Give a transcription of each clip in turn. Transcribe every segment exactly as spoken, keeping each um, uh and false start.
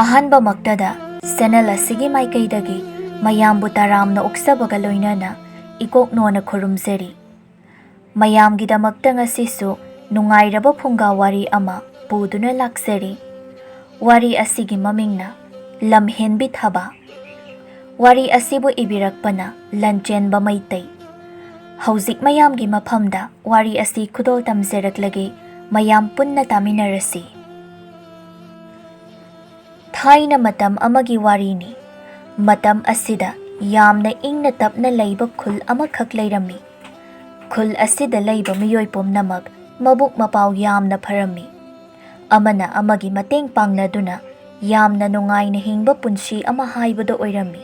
ꯑꯍꯥꯟꯕꯃꯛꯇꯗ channel ꯑꯁꯤꯒꯤ ꯃꯥꯏꯀꯩꯗꯒꯤ ꯃꯌꯥꯝꯕꯨ ꯇꯔꯥꯝꯅ ꯑꯣꯛꯆꯕꯒ ꯂꯣꯏꯅꯅ ꯏꯀꯣꯛꯅꯣꯅ ꯈꯨꯔꯨꯝꯖꯔꯤ꯫ ꯃꯌꯥꯝꯒꯤꯗꯃꯛꯇ ꯉꯁꯤꯁꯨ ꯅꯨꯡꯉꯥꯏꯔꯕ ꯐꯨꯡꯒꯥ ꯋꯥꯔꯤ ꯑꯃ ꯄꯨꯗꯨꯅ ꯂꯥꯛꯆꯔꯤ꯫ ꯋꯥꯔꯤ ꯑꯁꯤꯒꯤ ꯃꯃꯤꯡꯅ ꯂꯝꯍꯦꯟꯕꯤ ꯊꯕꯥ꯫ ꯋꯥꯔꯤ ꯑꯁꯤꯕꯨ ꯏꯕꯤꯔꯛꯄꯅ ꯂꯟꯆꯦꯟꯕ ꯃꯩꯇꯩ꯫ ꯍꯧꯖꯤꯛ ꯃꯌꯥꯝꯒꯤ ꯃꯐꯝꯗ ꯋꯥꯔꯤ ꯑꯁꯤ ꯈꯨꯗꯣꯜ ꯇꯝꯖꯔꯛꯂꯒꯦ, ꯃꯌꯥꯝ ꯄꯨꯟꯅ ꯇꯥꯃꯤꯟꯅꯔꯁꯤ꯫ ꯊꯥꯏꯅ ꯃꯇꯝ ꯑꯃꯒꯤ ꯋꯥꯔꯤꯅꯤ꯫ ꯃꯇꯝ ꯑꯁꯤꯗ ꯌꯥꯝꯅ ꯏꯪꯅ ꯇꯞꯅ ꯂꯩꯕ ꯈꯨꯜ ꯑꯃꯈꯛ ꯂꯩꯔꯝꯃꯤ꯫ ꯈꯨꯜ ꯑꯁꯤꯗ ꯂꯩꯕ ꯃꯤꯑꯣꯏ ꯄꯨꯝꯅꯃꯛ ꯃꯕꯨꯛ ꯃꯄꯥꯎ ꯌꯥꯝꯅ ꯐꯔꯝꯃꯤ꯫ ꯑꯃꯅ ꯑꯃꯒꯤ ꯃꯇꯦꯡ ꯄꯥꯡꯅꯗꯨꯅ ꯌꯥꯝꯅ ꯅꯨꯡꯉꯥꯏꯅ ꯍꯤꯡꯕ ꯄꯨꯟꯁꯤ ꯑꯃ ꯍꯥꯏꯕꯗꯨ ꯑꯣꯏꯔꯝꯃꯤ꯫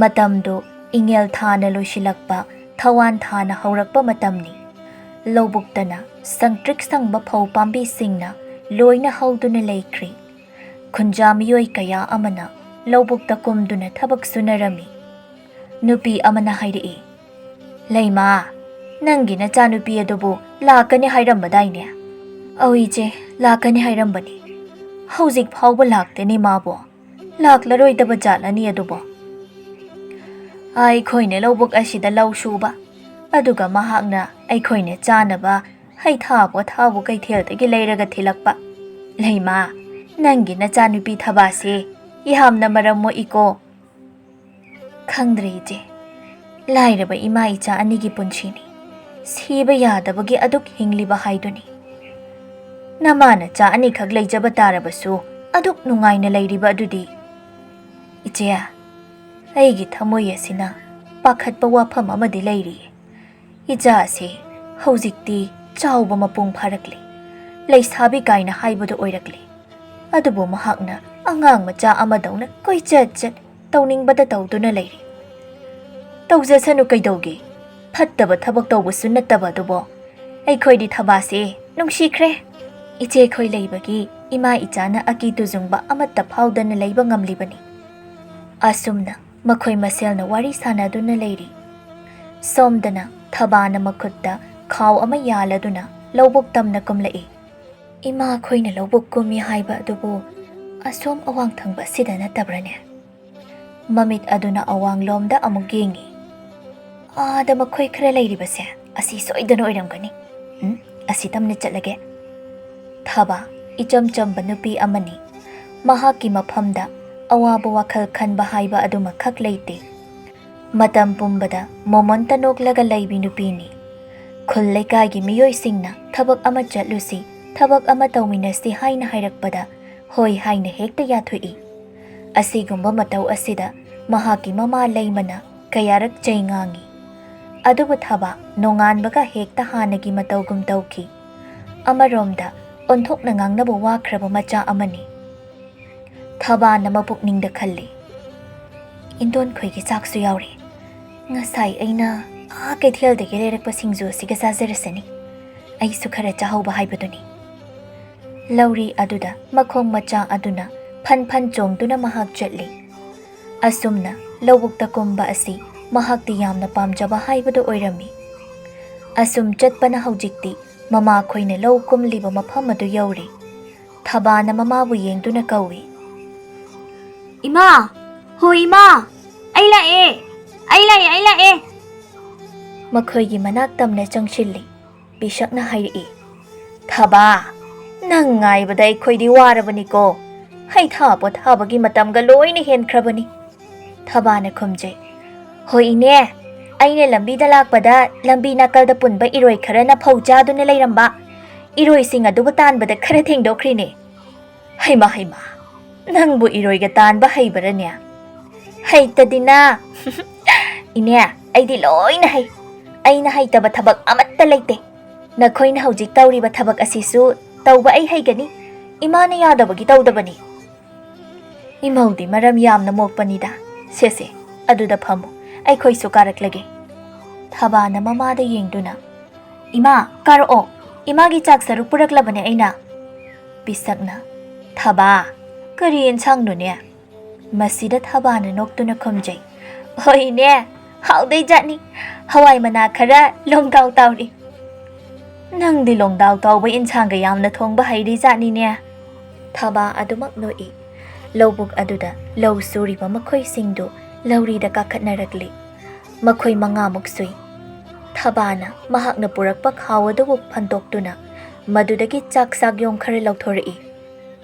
ꯃꯇꯝꯗꯨ ꯏꯉꯦꯜ ꯊꯥꯅ ꯂꯣꯏꯁꯤꯜꯂꯛꯄ, ꯊꯋꯥꯟ ꯊꯥꯅ ꯍꯧꯔꯛꯄ ꯃꯇꯝꯅꯤ꯫ ꯂꯧꯕꯨꯛꯇꯅ ꯁꯪꯇ꯭ꯔꯤꯛ ꯁꯪꯕ ꯐꯧ ꯄꯥꯝꯕꯤꯁꯤꯡꯅ ꯂꯣꯏꯅ ꯍꯧꯗꯨꯅ ꯂꯩꯈ꯭ꯔꯤ꯫ ꯈꯨꯟꯖꯥ ꯃꯤꯑꯣꯏ ꯀꯌꯥ ꯑꯃꯅ ꯂꯧꯕꯨꯛꯇ ꯀꯨꯝꯗꯨꯅ ꯊꯕꯛ ꯁꯨꯅꯔꯝꯃꯤ꯫ ꯅꯨꯄꯤ ꯑꯃꯅ ꯍꯥꯏꯔꯛꯏ, "ꯂꯩꯃꯥ, ꯅꯪꯒꯤ ꯅꯆꯥꯅꯨꯄꯤ ꯑꯗꯨꯕꯨ ꯂꯥꯛꯀꯅꯤ ꯍꯥꯏꯔꯝꯕꯗꯥꯏꯅꯦ?" "ꯑꯧ ꯏꯆꯦ, ꯂꯥꯛꯀꯅꯤ ꯍꯥꯏꯔꯝꯕꯅꯤ꯫ ꯍꯧꯖꯤꯛ ꯐꯥꯎꯕ ꯂꯥꯛꯇꯦꯅꯦ ꯃꯥꯕꯣ꯫ ꯂꯥꯛꯂꯔꯣꯏꯗꯕ ꯖꯥꯠꯂꯅꯤ ꯑꯗꯨꯕꯣ?" "ꯑꯩꯈꯣꯏꯅ ꯂꯧꯕꯨꯛ ꯑꯁꯤꯗ ꯂꯧ ꯁꯨꯕ, ꯑꯗꯨꯒ ꯃꯍꯥꯛꯅ ꯑꯩꯈꯣꯏꯅ ꯆꯥꯅꯕ ꯍꯩꯊꯥ ꯄꯣꯊꯥꯕꯨ ꯀꯩꯊꯦꯜꯗꯒꯤ ꯂꯩꯔꯒ ꯊꯤꯜꯂꯛꯄ꯫ ꯂꯩꯃꯥ, ꯅꯪꯒꯤ ꯅꯆꯥꯅꯨꯄꯤ ꯊꯕꯥꯁꯦ ꯌꯥꯝꯅ ꯃꯔꯝ ꯃꯣꯛꯏꯀꯣ꯫" "ꯈꯪꯗ꯭ꯔꯦ ꯏꯆꯦ, ꯂꯥꯏꯔꯕ ꯏꯃꯥ ꯏꯆꯥ ꯑꯅꯤꯒꯤ ꯄꯨꯟꯁꯤꯅꯤ꯫ ꯁꯤꯕ ꯌꯥꯗꯕꯒꯤ ꯑꯗꯨꯛ ꯍꯤꯡꯂꯤꯕ ꯍꯥꯏꯗꯨꯅꯤ꯫ ꯅꯃꯥ ꯅꯆꯥ ꯑꯅꯤꯈꯛ ꯂꯩꯖꯕ ꯇꯥꯔꯕꯁꯨ ꯑꯗꯨꯛ ꯅꯨꯡꯉꯥꯏꯅ ꯂꯩꯔꯤꯕ ꯑꯗꯨꯗꯤ꯫" "ꯏꯆꯦ, ꯑꯩꯒꯤ ꯊꯃꯣꯏ ꯑꯁꯤꯅ ꯄꯥꯈꯠꯄ ꯋꯥꯐꯝ ꯑꯃꯗꯤ ꯂꯩꯔꯤ꯫ ꯏꯆꯥ ꯑꯁꯤ ꯍꯧꯖꯤꯛꯇꯤ ꯆꯥꯎꯕ ꯃꯄꯨꯡ ꯐꯥꯔꯛꯂꯦ, ꯂꯩꯁꯥꯕꯤ ꯀꯥꯏꯅ ꯍꯥꯏꯕꯗꯨ ꯑꯣꯏꯔꯛꯂꯦ꯫ ꯑꯗꯨꯕꯨ ꯃꯍꯥꯛꯅ ꯑꯉꯥꯡ ꯃꯆꯥ ꯑꯃꯗꯧꯅ ꯀꯣꯏꯆꯠ ꯆꯠ, ꯇꯧꯅꯤꯡꯕꯗ ꯇꯧꯗꯨꯅ ꯂꯩꯔꯤ꯫" "ꯇꯧꯖꯁꯅꯨ ꯀꯩꯗꯧꯒꯦ? ꯐꯠꯇꯕ ꯊꯕꯛ ꯇꯧꯕꯁꯨ ꯅꯠꯇꯕ ꯑꯗꯨꯕꯨ꯫ ꯑꯩꯈꯣꯏꯗꯤ ꯊꯕꯥꯁꯦ ꯅꯨꯡꯁꯤꯈ꯭ꯔꯦ꯫ ꯏꯆꯦꯈꯣꯏ ꯂꯩꯕꯒꯤ ꯏꯃꯥ ꯏꯆꯥꯅ ꯑꯀꯤ ꯇꯨꯖꯨꯡꯕ ꯑꯃꯠꯇ ꯐꯥꯎꯗꯅ ꯂꯩꯕ ꯉꯝꯂꯤꯕꯅꯤ꯫" ꯑꯁꯨꯝꯅ ꯃꯈꯣꯏ ꯃꯁꯦꯜꯅ ꯋꯥꯔꯤ ꯁꯥꯟꯅꯗꯨꯅ ꯂꯩꯔꯤ꯫ ꯁꯣꯝꯗꯅ ꯊꯕꯥꯅ ꯃꯈꯨꯠꯇ ꯈꯥꯎ ꯑꯃ ꯌꯥꯜꯂꯗꯨꯅ ꯂꯧꯕꯨꯛ ꯇꯝꯅ ꯀꯨꯝꯂꯛꯏ꯫ "ꯏꯃꯥꯈꯣꯏꯅ ꯂꯧꯕꯨꯛ ꯀꯨꯝꯃꯤ ꯍꯥꯏꯕ ꯑꯗꯨꯕꯨ ꯑꯁꯣꯝ ꯑꯋꯥꯡ ꯊꯪꯕ ꯑꯁꯤꯗ ꯅꯠꯇꯕ꯭ꯔꯅꯦ? ꯃꯃꯤꯠ ꯑꯗꯨꯅ ꯑꯋꯥꯡꯂꯣꯝꯗ ꯑꯃꯨꯛ ꯌꯦꯡꯉꯤ꯫ ꯑꯥꯗ ꯃꯈꯣꯏ ꯈꯔ ꯂꯩꯔꯤꯕꯁꯦ ꯑꯁꯤ ꯁꯣꯏꯗꯅ ꯑꯣꯏꯔꯝꯒꯅꯤ꯫ ꯎꯝ, ꯑꯁꯤ ꯇꯝꯅ ꯆꯠꯂꯒꯦ꯫ ꯊꯕꯥ ꯏꯆꯝ ꯆꯝꯕ ꯅꯨꯄꯤ ꯑꯃꯅꯤ꯫ ꯃꯍꯥꯛꯀꯤ ꯃꯐꯝꯗ ꯑꯋꯥꯕ ꯋꯥꯈꯜ ꯈꯟꯕ ꯍꯥꯏꯕ ꯑꯗꯨꯃꯈꯛ ꯂꯩꯇꯦ꯫ ꯃꯇꯝ ꯄꯨꯝꯕꯗ ꯃꯣꯃꯣꯟꯇ ꯅꯣꯛꯂꯒ ꯂꯩꯕꯤ ꯅꯨꯄꯤꯅꯤ꯫ ꯈꯨꯜ ꯂꯩꯀꯥꯏꯒꯤ ꯃꯤꯑꯣꯏꯁꯤꯡꯅ ꯊꯕꯛ ꯑꯃ ꯆꯠꯂꯨꯁꯤ, ꯊꯕꯛ ꯑꯃ ꯇꯧꯃꯤꯟꯅꯁꯤ ꯍꯥꯏꯅ ꯍꯥꯏꯔꯛꯄꯗ ꯍꯣꯏ ꯍꯥꯏꯅ ꯍꯦꯛꯇ ꯌꯥꯊꯣꯛꯏ꯫ ꯑꯁꯤꯒꯨꯝꯕ ꯃꯇꯧ ꯑꯁꯤꯗ ꯃꯍꯥꯛꯀꯤ ꯃꯃꯥ ꯂꯩꯃꯅ ꯀꯌꯥꯔꯛ ꯆꯩ ꯉꯥꯡꯉꯤ꯫ ꯑꯗꯨꯕꯨ ꯊꯕꯥ ꯅꯣꯡꯉꯥꯟꯕꯒ ꯍꯦꯛꯇ ꯍꯥꯟꯅꯒꯤ ꯃꯇꯧꯒꯨꯝ ꯇꯧꯈꯤ꯫ ꯑꯃꯔꯣꯝꯗ ꯑꯣꯟꯊꯣꯛꯅ ꯉꯥꯡꯅꯕ ꯋꯥꯈ꯭ꯔꯕ ꯃꯆꯥ ꯑꯃꯅꯤ꯫ ꯊꯕꯥꯅ ꯃꯄꯨꯛꯅꯤꯡꯗ ꯈꯜꯂꯤ, "ꯏꯟꯗꯣꯟꯈꯣꯏꯒꯤ ꯆꯥꯛꯁꯨ ꯌꯥꯎꯔꯦ꯫ ꯉꯁꯥꯏ ꯑꯩꯅ ꯑꯥ ꯀꯩꯊꯦꯜꯗꯒꯤ ꯂꯩꯔꯛꯄ ꯁꯤꯡꯖꯨ ꯑꯁꯤꯒ ꯆꯥꯖꯔꯁꯅꯤ꯫ ꯑꯩꯁꯨ ꯈꯔ ꯆꯥꯍꯧꯕ ꯍꯥꯏꯕꯗꯨꯅꯤ꯫" ꯂꯧꯔꯤ ꯑꯗꯨꯗ ꯃꯈꯣꯡ ꯃꯆꯥ ꯑꯗꯨꯅ ꯐꯟ ꯐꯟ ꯆꯣꯡꯗꯨꯅ ꯃꯍꯥꯛ ꯆꯠꯂꯤ꯫ ꯑꯁꯨꯝꯅ ꯂꯧꯕꯨꯛꯇ ꯀꯨꯝꯕ ꯑꯁꯤ ꯃꯍꯥꯛꯇꯤ ꯌꯥꯝꯅ ꯄꯥꯝꯖꯕ ꯍꯥꯏꯕꯗꯨ ꯑꯣꯏꯔꯝꯃꯤ꯫ ꯑꯁꯨꯝ ꯆꯠꯄꯅ ꯍꯧꯖꯤꯛꯇꯤ ꯃꯃꯥꯈꯣꯏꯅ ꯂꯧ ꯀꯨꯝꯂꯤꯕ ꯃꯐꯝ ꯑꯗꯨ ꯌꯧꯔꯦ꯫ ꯊꯕꯥꯅ ꯃꯃꯥꯕꯨ ꯌꯦꯡꯗꯨꯅ ꯀꯧꯏ, "ꯏꯃꯥ! ꯍꯣ ꯏꯃꯥ! ꯑꯩ ꯂꯥꯛꯑꯦ! ꯑꯩ ꯂꯥꯛꯑꯦ! ꯑꯩ ꯂꯥꯛꯑꯦ!" ꯃꯈꯣꯏꯒꯤ ꯃꯅꯥꯛ ꯇꯝꯅ ꯆꯪꯁꯤꯜꯂꯤ꯫ ꯄꯤꯁꯛꯅ ꯍꯥꯏꯔꯛꯏ, "ꯊꯕꯥ, ꯅꯪ ꯉꯥꯏꯕꯗ ꯑꯩꯈꯣꯏꯗꯤ ꯋꯥꯔꯕꯅꯤꯀꯣ꯫ ꯍꯩꯊꯥ ꯄꯣꯊꯥꯕꯒꯤ ꯃꯇꯝꯒ ꯂꯣꯏꯅ ꯍꯦꯟꯈ꯭ꯔꯕꯅꯤ꯫" ꯊꯕꯥꯅ ꯈꯨꯝꯖꯩ, "ꯍꯣꯏ ꯏꯅꯦ, ꯑꯩꯅ ꯂꯝꯕꯤꯗ ꯂꯥꯛꯄꯗ ꯂꯝꯕꯤ ꯅꯥꯀꯜꯗ ꯄꯨꯟꯕ ꯏꯔꯣꯏ ꯈꯔꯅ ꯐꯧ ꯆꯥꯗꯨꯅ ꯂꯩꯔꯝꯕ, ꯏꯔꯣꯏꯁꯤꯡ ꯑꯗꯨꯕꯨ ꯇꯥꯟꯕꯗ ꯈꯔ ꯊꯦꯡꯗꯣꯛꯈ꯭ꯔꯤꯅꯦ꯫" "ꯍꯩꯃꯥ, ꯍꯩꯃꯥ, ꯅꯪꯕꯨ ꯏꯔꯣꯏꯒ ꯇꯥꯟꯕ ꯍꯩꯕꯔꯅꯦ?" "ꯍꯩꯇꯗꯤꯅ!" "ꯏꯅꯦ, ꯑꯩꯗꯤ ꯂꯣꯏꯅ ꯍꯩ꯫ ꯑꯩꯅ ꯍꯩꯇꯕ ꯊꯕꯛ ꯑꯃꯠꯇ ꯂꯩꯇꯦ꯫ ꯅꯈꯣꯏꯅ ꯍꯧꯖꯤꯛ ꯇꯧꯔꯤꯕ ꯊꯕꯛ ꯑꯁꯤꯁꯨ ꯇꯧꯕ ꯑꯩ ꯍꯩꯒꯅꯤ꯫ ꯏꯃꯥꯅ ꯌꯥꯗꯕꯒꯤ ꯇꯧꯗꯕꯅꯤ꯫" "ꯏꯃꯧꯗꯤ ꯃꯔꯝ ꯌꯥꯝꯅ ꯃꯣꯛꯄꯅꯤꯗ꯫ ꯁꯦ ꯁꯦ, ꯑꯗꯨꯗ ꯐꯝꯃꯨ, ꯑꯩꯈꯣꯏꯁꯨ ꯀꯥꯔꯛꯂꯒꯦ꯫" ꯊꯕꯥꯅ ꯃꯃꯥꯗ ꯌꯦꯡꯗꯨꯅ, "ꯏꯃꯥ, ꯀꯥꯔꯛꯑꯣ꯫ ꯏꯃꯥꯒꯤ ꯆꯥꯛ ꯁꯔꯨꯛ ꯄꯨꯔꯛꯂꯕꯅꯦ ꯑꯩꯅ꯫" ꯄꯤꯁꯛꯅ, "ꯊꯕꯥ, ꯀꯔꯤ ꯑꯦꯟꯁꯥꯡꯅꯣꯅꯦ?" ꯃꯁꯤꯗ ꯊꯕꯥꯅ ꯅꯣꯛꯇꯨꯅ ꯈꯨꯝꯖꯩ, "ꯍꯣꯏꯅꯦ, ꯍꯥꯎꯗꯣꯏ ꯖꯥꯠꯅꯤ꯫ ꯍꯋꯥꯏ ꯃꯅꯥ ꯈꯔ ꯂꯣꯡꯗꯥꯎ ꯇꯥꯎꯔꯤ꯫" "ꯅꯪꯗꯤ ꯂꯣꯡꯗꯥꯎ ꯇꯥꯎꯕ ꯏꯟꯁꯥꯡꯒ ꯌꯥꯝꯅ ꯊꯣꯡꯕ ꯍꯩꯔꯤ ꯖꯥꯠꯅꯤꯅꯦ꯫" ꯊꯕꯥ ꯑꯗꯨꯃꯛ ꯅꯣꯛꯏ꯫ ꯂꯧꯕꯨꯛ ꯑꯗꯨꯗ ꯂꯧ ꯁꯨꯔꯤꯕ ꯃꯈꯣꯏꯁꯤꯡꯗꯨ ꯂꯧꯔꯤꯗ ꯀꯥꯈꯠꯅꯔꯛꯂꯤ꯫ ꯃꯈꯣꯏ ꯃꯉꯥꯃꯨꯛ ꯁꯨꯏ꯫ ꯊꯕꯥꯅ ꯃꯍꯥꯛꯅ ꯄꯨꯔꯛꯄ ꯈꯥꯎ ꯑꯗꯨꯕꯨ ꯐꯟꯗꯣꯛꯇꯨꯅ ꯃꯗꯨꯗꯒꯤ ꯆꯥꯛ ꯆꯥꯛꯌꯣꯝ ꯈꯔ ꯂꯧꯊꯣꯔꯛꯏ꯫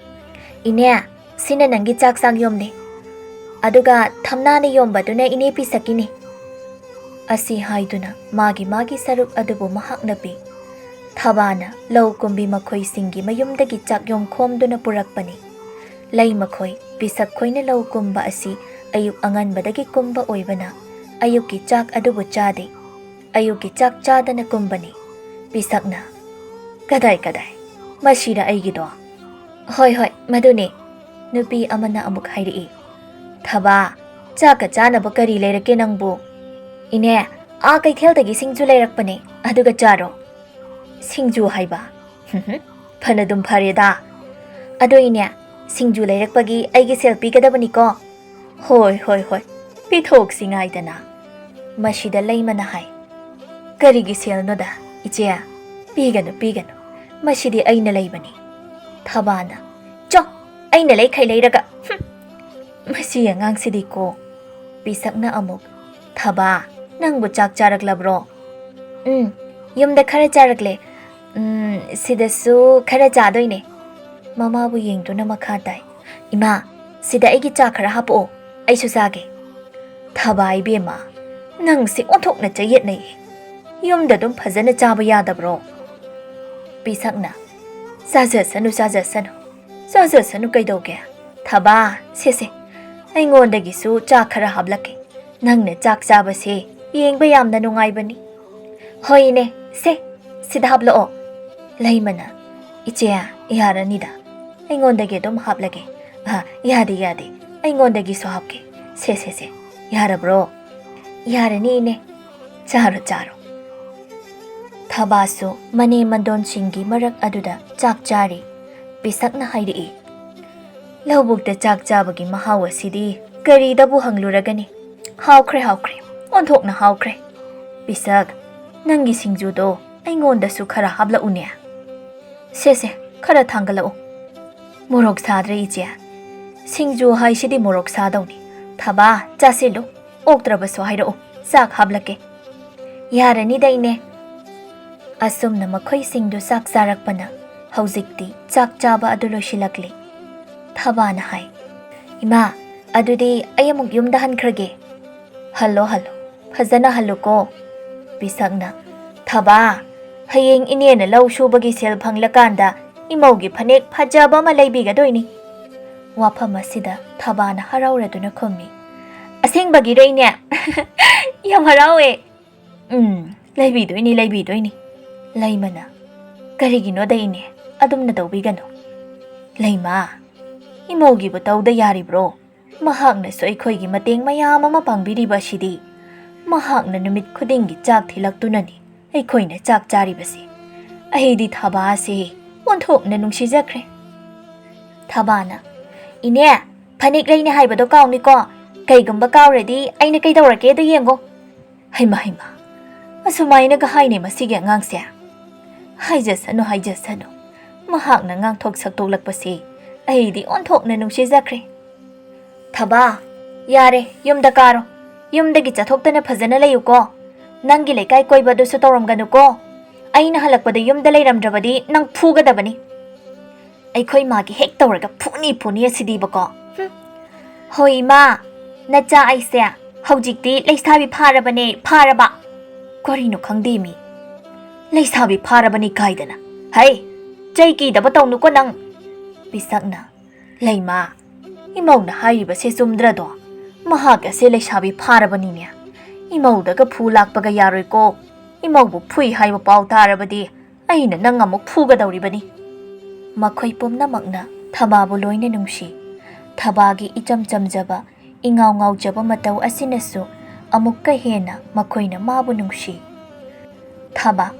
"ꯏꯅꯦ, ꯁꯤꯅ ꯅꯪꯒꯤ ꯆꯥꯛ ꯆꯥꯛꯌꯣꯝꯅꯦ꯫ ꯑꯗꯨꯒ ꯊꯝꯅꯥꯅ ꯌꯣꯝꯕꯗꯨꯅ ꯏꯅꯦ ꯄꯤꯁꯛꯀꯤꯅꯤ"꯫ ꯑꯁꯤ ꯍꯥꯏꯗꯨꯅ ꯃꯥꯒꯤ ꯃꯥꯒꯤ ꯁꯔꯨꯛ ꯑꯗꯨꯕꯨ ꯃꯍꯥꯛꯅ ꯄꯤ꯫ ꯊꯕꯥꯅ ꯂꯧ ꯀꯨꯝꯕꯤ ꯃꯈꯣꯏꯁꯤꯡꯒꯤ ꯃꯌꯨꯝꯗꯒꯤ ꯆꯥꯛꯌꯣꯝ ꯈꯣꯝꯗꯨꯅ ꯄꯨꯔꯛꯄꯅꯤ꯫ ꯂꯩ ꯃꯈꯣꯏ, ꯄꯤꯁꯛ ꯈꯣꯏꯅ ꯂꯧ ꯀꯨꯝꯕ ꯑꯁꯤ ꯑꯌꯨꯛ ꯑꯉꯟꯕꯗꯒꯤ ꯀꯨꯝꯕ ꯑꯣꯏꯕꯅ ꯑꯌꯨꯛꯀꯤ ꯆꯥꯛ ꯑꯗꯨꯕꯨ ꯆꯥꯗꯦ꯫ ꯑꯌꯨꯛꯀꯤ ꯆꯥꯛ ꯆꯥꯗꯅ ꯀꯨꯝꯕꯅꯤ꯫ ꯄꯤꯁꯛꯅ, "ꯀꯗꯥꯏ, ꯀꯗꯥꯏ? ꯃꯁꯤꯔ ꯑꯩꯒꯤꯗꯣ?" "ꯍꯣꯏ, ꯍꯣꯏ, ꯃꯗꯨꯅꯦ"꯫ ꯅꯨꯄꯤ ꯑꯃꯅ ꯑꯃꯨꯛ ꯍꯥꯏꯔꯛꯏ꯫ "ꯊꯕꯥ, ꯆꯥꯛꯀ ꯆꯥꯅꯕ ꯀꯔꯤ ꯂꯩꯔꯛꯀꯦ ꯅꯪꯕꯨ?" "ꯏꯅꯦ, ꯑꯥ ꯀꯩꯊꯦꯜꯗꯒꯤ ꯁꯤꯡꯖꯨ ꯂꯩꯔꯛꯄꯅꯦ, ꯑꯗꯨꯒ ꯆꯥꯔꯣ"꯫ "ꯁꯤꯡꯖꯨ ꯍꯥꯏꯕ? ꯍꯨꯝ ꯍꯨꯝ, ꯐꯅꯗꯨꯝ ꯐꯔꯦꯗ꯫ ꯑꯗꯣ ꯏꯅꯦ, ꯁꯤꯡꯖꯨ ꯂꯩꯔꯛꯄꯒꯤ ꯑꯩꯒꯤ ꯁꯦꯜ ꯄꯤꯒꯗꯕꯅꯤꯀꯣ"꯫ "ꯍꯣꯏ, ꯍꯣꯏ, ꯍꯣꯏ, ꯄꯤꯊꯣꯛꯁꯤ ꯉꯥꯏꯗꯅ"꯫ ꯃꯁꯤꯗ ꯂꯩꯃꯅ ꯍꯥꯏ꯫ "ꯀꯔꯤꯒꯤ ꯁꯦꯜꯅꯣꯗ, ꯏꯆꯦ? ꯄꯤꯒꯅꯨ, ꯄꯤꯒꯅꯨ, ꯃꯁꯤꯗꯤ ꯑꯩꯅ ꯂꯩꯕꯅꯤ"꯫ ꯊꯕꯥꯅ, "ꯆꯣ, ꯑꯩꯅ ꯂꯩꯈꯩ ꯂꯩꯔꯒ, ꯍꯨꯝ, ꯃꯁꯤ ꯑꯉꯥꯡꯁꯤꯗꯤꯀꯣ"꯫ ꯄꯤꯁꯛꯅ ꯑꯃꯨꯛ, "ꯊꯕꯥ, ꯅꯪꯕꯨ ꯆꯥꯛ ꯆꯥꯔꯛꯂꯕ꯭ꯔꯣ?" "ꯎꯝ, ꯌꯨꯝꯗ ꯈꯔ ꯆꯥꯔꯛꯂꯦ꯫ ꯎꯝ, ꯁꯤꯗꯁꯨ ꯈꯔ ꯆꯥꯗꯣꯏꯅꯦ"꯫ ꯃꯃꯥꯕꯨ ꯌꯦꯡꯗꯨꯅ ꯃꯈꯥ ꯇꯥꯏ꯫ "ꯏꯃꯥ, ꯁꯤꯗ ꯑꯩꯒꯤ ꯆꯥ ꯈꯔ ꯍꯥꯞꯄꯛꯑꯣ, ꯑꯩꯁꯨ ꯆꯥꯒꯦ"꯫ "ꯊꯕꯥ ꯏꯕꯦꯝꯃ, ꯅꯪꯁꯦ ꯑꯣꯟꯊꯣꯛꯅ ꯆꯌꯦꯠꯅꯩꯌꯦ꯫ ꯌꯨꯝꯗ ꯑꯗꯨꯝ ꯐꯖꯅ ꯆꯥꯕ ꯌꯥꯗꯕ꯭ꯔꯣ?" ꯄꯤꯁꯛꯅ, "ꯆꯥꯖꯁꯅꯨ, ꯆꯥꯖꯁꯅꯨ, ꯆꯥꯖꯁꯅꯨ ꯀꯩꯗꯧꯒꯦ? ꯊꯕꯥ, ꯁꯦ, ꯁꯦ, ꯑꯩꯉꯣꯟꯗꯒꯤꯁꯨ ꯆꯥ ꯈꯔ ꯍꯥꯞꯂꯛꯀꯦ꯫ ꯅꯪꯅ ꯆꯥꯛ ꯆꯥꯕꯁꯦ ꯌꯦꯡꯕ ꯌꯥꯝꯅ ꯅꯨꯡꯉꯥꯏꯕꯅꯤ"꯫ "ꯍꯣꯏ ꯏꯅꯦ, ꯁꯦ, ꯁꯤꯗ ꯍꯥꯞꯂꯛꯑꯣ"꯫ ꯂꯩꯃꯅ, "ꯏꯆꯦ, ꯌꯥꯔꯅꯤꯗ, ꯑꯩꯉꯣꯟꯗꯒꯤ ꯑꯗꯨꯝ ꯍꯥꯞꯂꯒꯦ"꯫ "ꯑ, ꯌꯥꯗꯦ, ꯌꯥꯗꯦ, ꯑꯩꯉꯣꯟꯗꯒꯤꯁꯨ ꯍꯥꯞꯀꯦ꯫ ꯁꯦ, ꯁꯦ, ꯁꯦ, ꯌꯥꯔꯕ꯭ꯔꯣ?" "ꯌꯥꯔꯅꯤ ꯏꯅꯦ, ꯆꯥꯔꯣ, ꯆꯥꯔꯣ"꯫ ꯊꯕꯥꯁꯨ ꯃꯅꯦꯝ ꯃꯟꯗꯣꯟꯁꯤꯡꯒꯤ ꯃꯔꯛ ꯑꯗꯨꯗ ꯆꯥꯛ ꯆꯥꯔꯤ꯫ ꯄꯤꯁꯛꯅ ꯍꯥꯏꯔꯛꯏ, "ꯂꯧꯕꯨꯛꯇ ꯆꯥꯛ ꯆꯥꯕꯒꯤ ꯃꯍꯥꯎ ꯑꯁꯤꯗꯤ ꯀꯔꯤꯗꯕꯨ ꯍꯪꯂꯨꯔꯒꯅꯤ? ꯍꯥꯎꯈ꯭ꯔꯦ, ꯍꯥꯎꯈ꯭ꯔꯦ, ꯑꯣꯟꯊꯣꯛꯅ ꯍꯥꯎꯈ꯭ꯔꯦ꯫ ꯄꯤꯁꯛ, ꯅꯪꯒꯤ ꯁꯤꯡꯖꯨꯗꯣ ꯑꯩꯉꯣꯟꯗꯁꯨ ꯈꯔ ꯍꯥꯞꯂꯛꯎꯅꯦ"꯫ "ꯁꯦ, ꯁꯦ, ꯈꯔ ꯊꯥꯡꯒꯠꯂꯛꯎ"꯫ "ꯃꯣꯔꯣꯛ ꯁꯥꯗ꯭ꯔꯦ, ꯏꯆꯦ? ꯁꯤꯡꯖꯨ ꯍꯥꯏꯁꯤꯗꯤ ꯃꯣꯔꯣꯛ ꯁꯥꯗꯧꯅꯤ꯫ ꯊꯕꯥ, ꯆꯥꯁꯤꯜꯂꯨ꯫ ꯑꯣꯛꯇ꯭ꯔꯕꯁꯨ ꯍꯥꯏꯔꯛꯎ, ꯆꯥꯛ ꯍꯥꯞꯂꯛꯀꯦ꯫" "ꯌꯥꯔꯅꯤꯗ, ꯏꯅꯦ꯫" ꯑꯁꯨꯝꯅ ꯃꯈꯣꯏꯁꯤꯡꯗꯨ ꯆꯥꯛ ꯆꯥꯔꯛꯄꯅ ꯍꯧꯖꯤꯛꯇꯤ ꯆꯥꯛ ꯆꯥꯕ ꯑꯗꯨ ꯂꯣꯏꯁꯤꯜꯂꯛꯂꯤ꯫ ꯊꯕꯥꯅ ꯍꯥꯏ, "ꯏꯃꯥ, ꯑꯗꯨꯗꯤ ꯑꯩ ꯑꯃꯨꯛ ꯌꯨꯝꯗ ꯍꯟꯈ꯭ꯔꯒꯦ꯫" "Hello, hello. ꯐꯖꯅ ꯍꯜꯂꯨꯀꯣ꯫" ꯄꯤꯁꯛꯅ, "ꯊꯕꯥ, ꯍꯌꯦꯡ ꯏꯅꯦꯅ ꯂꯧ ꯁꯨꯕꯒꯤ ꯁꯦꯜ ꯐꯪꯂꯀꯥꯟꯗ ꯏꯃꯧꯒꯤ ꯐꯅꯦꯛ ꯐꯖꯕ ꯑꯃ ꯂꯩꯕꯤꯒꯗꯣꯏꯅꯤ꯫" ꯋꯥꯐꯝ ꯑꯁꯤꯗ ꯊꯕꯥꯅ ꯍꯔꯥꯎꯔꯗꯨꯅ ꯈꯨꯝꯃꯤ, "ꯑꯁꯦꯡꯕꯒꯤꯔꯣ, ꯏꯅꯦ? ꯌꯥꯝ ꯍꯔꯥꯎꯋꯦ꯫" "ꯎꯝ, ꯂꯩꯕꯤꯗꯣꯏꯅꯤ, ꯂꯩꯕꯤꯗꯣꯏꯅꯤ꯫" ꯂꯩꯃꯅ, "ꯀꯔꯤꯒꯤꯅꯣꯗ, ꯏꯅꯦ? ꯑꯗꯨꯝꯅ ꯇꯧꯕꯤꯒꯅꯨ꯫" "ꯂꯩꯃ, ꯏꯃꯧꯒꯤꯕꯨ ꯇꯧꯗ ꯌꯥꯔꯤꯕ꯭ꯔꯣ? ꯃꯍꯥꯛꯅꯁꯨ ꯑꯩꯈꯣꯏꯒꯤ ꯃꯇꯦꯡ ꯃꯌꯥꯝ ꯑꯃ ꯄꯥꯡꯕꯤꯔꯤꯕ ꯑꯁꯤꯗꯤ꯫ ꯃꯍꯥꯛꯅ ꯅꯨꯃꯤꯠ ꯈꯨꯗꯤꯡꯒꯤ ꯆꯥꯛ ꯊꯤꯜꯂꯛꯇꯨꯅꯅꯤ ꯑꯩꯈꯣꯏꯅ ꯆꯥꯛ ꯆꯥꯔꯤꯕꯁꯤ꯫ ꯑꯩꯗꯤ ꯊꯕꯥꯁꯦ ꯑꯣꯟꯊꯣꯛꯅ ꯅꯨꯡꯁꯤꯖꯈ꯭ꯔꯦ꯫" ꯊꯕꯥꯅ, "ꯏꯅꯦ, ꯐꯅꯦꯛ ꯂꯩꯅꯤ ꯍꯥꯏꯕꯗꯣ ꯀꯥꯎꯅꯤꯀꯣ꯫ ꯀꯩꯒꯨꯝꯕ ꯀꯥꯎꯔꯗꯤ ꯑꯩꯅ ꯀꯩꯗꯧꯔꯒꯦꯗꯣ ꯌꯦꯡꯉꯣ꯫" "ꯍꯩꯃ, ꯍꯩꯃ, ꯑꯁꯨꯃꯥꯏꯅꯒ ꯍꯥꯏꯅꯦ ꯃꯁꯤꯒꯤ ꯑꯉꯥꯡꯁꯦ?" "ꯍꯥꯏꯖꯁꯅꯨ, ꯍꯥꯏꯖꯁꯅꯨ꯫ ꯃꯍꯥꯛꯅ ꯉꯥꯡꯊꯣꯛ ꯁꯛꯇꯣꯛꯂꯛꯄꯁꯤ ꯑꯩꯗꯤ ꯑꯣꯟꯊꯣꯛꯅ ꯅꯨꯡꯁꯤꯖꯈ꯭ꯔꯦ꯫" "ꯊꯕꯥ, ꯌꯥꯔꯦ, ꯌꯨꯝꯗ ꯀꯥꯔꯣ꯫ ꯌꯨꯝꯗꯒꯤ ꯆꯠꯊꯣꯛꯇꯅ ꯐꯖꯅ ꯂꯩꯌꯨꯀꯣ꯫ ꯅꯪꯒꯤ ꯂꯩꯀꯥꯏ ꯀꯣꯏꯕ ꯑꯗꯨꯁꯨ ꯇꯧꯔꯝꯒꯅꯨꯀꯣ꯫ ꯑꯩꯅ ꯍꯜꯂꯛꯄꯗ ꯌꯨꯝꯗ ꯂꯩꯔꯝꯗ꯭ꯔꯕꯗꯤ ꯅꯪ ꯐꯨꯒꯗꯕꯅꯤ꯫" "ꯑꯩꯈꯣꯏ ꯃꯥꯒꯤ ꯍꯦꯛ ꯇꯧꯔꯒ ꯐꯨꯅꯤ ꯐꯨꯅꯤ ꯑꯁꯤꯗꯤꯕꯀꯣ꯫ ꯍꯨꯝ꯫ ꯍꯣꯏ ꯏꯃꯥ, ꯅꯆꯥ ꯑꯩꯁꯦ ꯍꯧꯖꯤꯛꯇꯤ ꯂꯩꯁꯥꯕꯤ ꯐꯥꯔꯕꯅꯦ, ꯐꯥꯔꯕ꯫ ꯀꯔꯤꯅꯣ ꯈꯪꯗꯦ ꯃꯤ꯫ ꯂꯩꯁꯥꯕꯤ ꯐꯥꯔꯕꯅꯤ ꯀꯥꯏꯗꯅ꯫ ꯍꯩ, ꯆꯩ ꯀꯤꯗꯕ ꯇꯧꯅꯨꯀꯣ ꯅꯪ꯫" ꯄꯤꯁꯛꯅ, "ꯂꯩꯃ, ꯏꯃꯧꯅ ꯍꯥꯏꯔꯤꯕꯁꯦ ꯆꯨꯝꯗ꯭ꯔꯗꯣ? ꯃꯍꯥꯛ ꯑꯁꯦ ꯂꯩꯁꯥꯕꯤ ꯐꯥꯔꯕꯅꯤꯅꯦ꯫ ꯏꯃꯧꯗꯒ ꯐꯨ ꯂꯥꯛꯄꯒ ꯌꯥꯔꯣꯏꯀꯣ꯫ ꯏꯃꯧꯕꯨ ꯐꯨꯏ ꯍꯥꯏꯕ ꯄꯥꯎ ꯇꯥꯔꯕꯗꯤ ꯑꯩꯅ ꯅꯪ ꯑꯃꯨꯛ ꯐꯨꯒꯗꯧꯔꯤꯕꯅꯤ꯫" ꯃꯈꯣꯏ ꯄꯨꯝꯅꯃꯛꯅ ꯊꯕꯥꯕꯨ ꯂꯣꯏꯅ ꯅꯨꯡꯁꯤ꯫ ꯊꯕꯥꯒꯤ ꯏꯆꯝ ꯆꯝꯖꯕ, ꯏꯉꯥꯎ ꯉꯥꯎꯖꯕ ꯃꯇꯧ ꯑꯁꯤꯅꯁꯨ ꯑꯃꯨꯛꯀ ꯍꯦꯟꯅ ꯃꯈꯣꯏꯅ ꯃꯥꯕꯨ ꯅꯨꯡꯁꯤ꯫ ꯊꯕꯥ,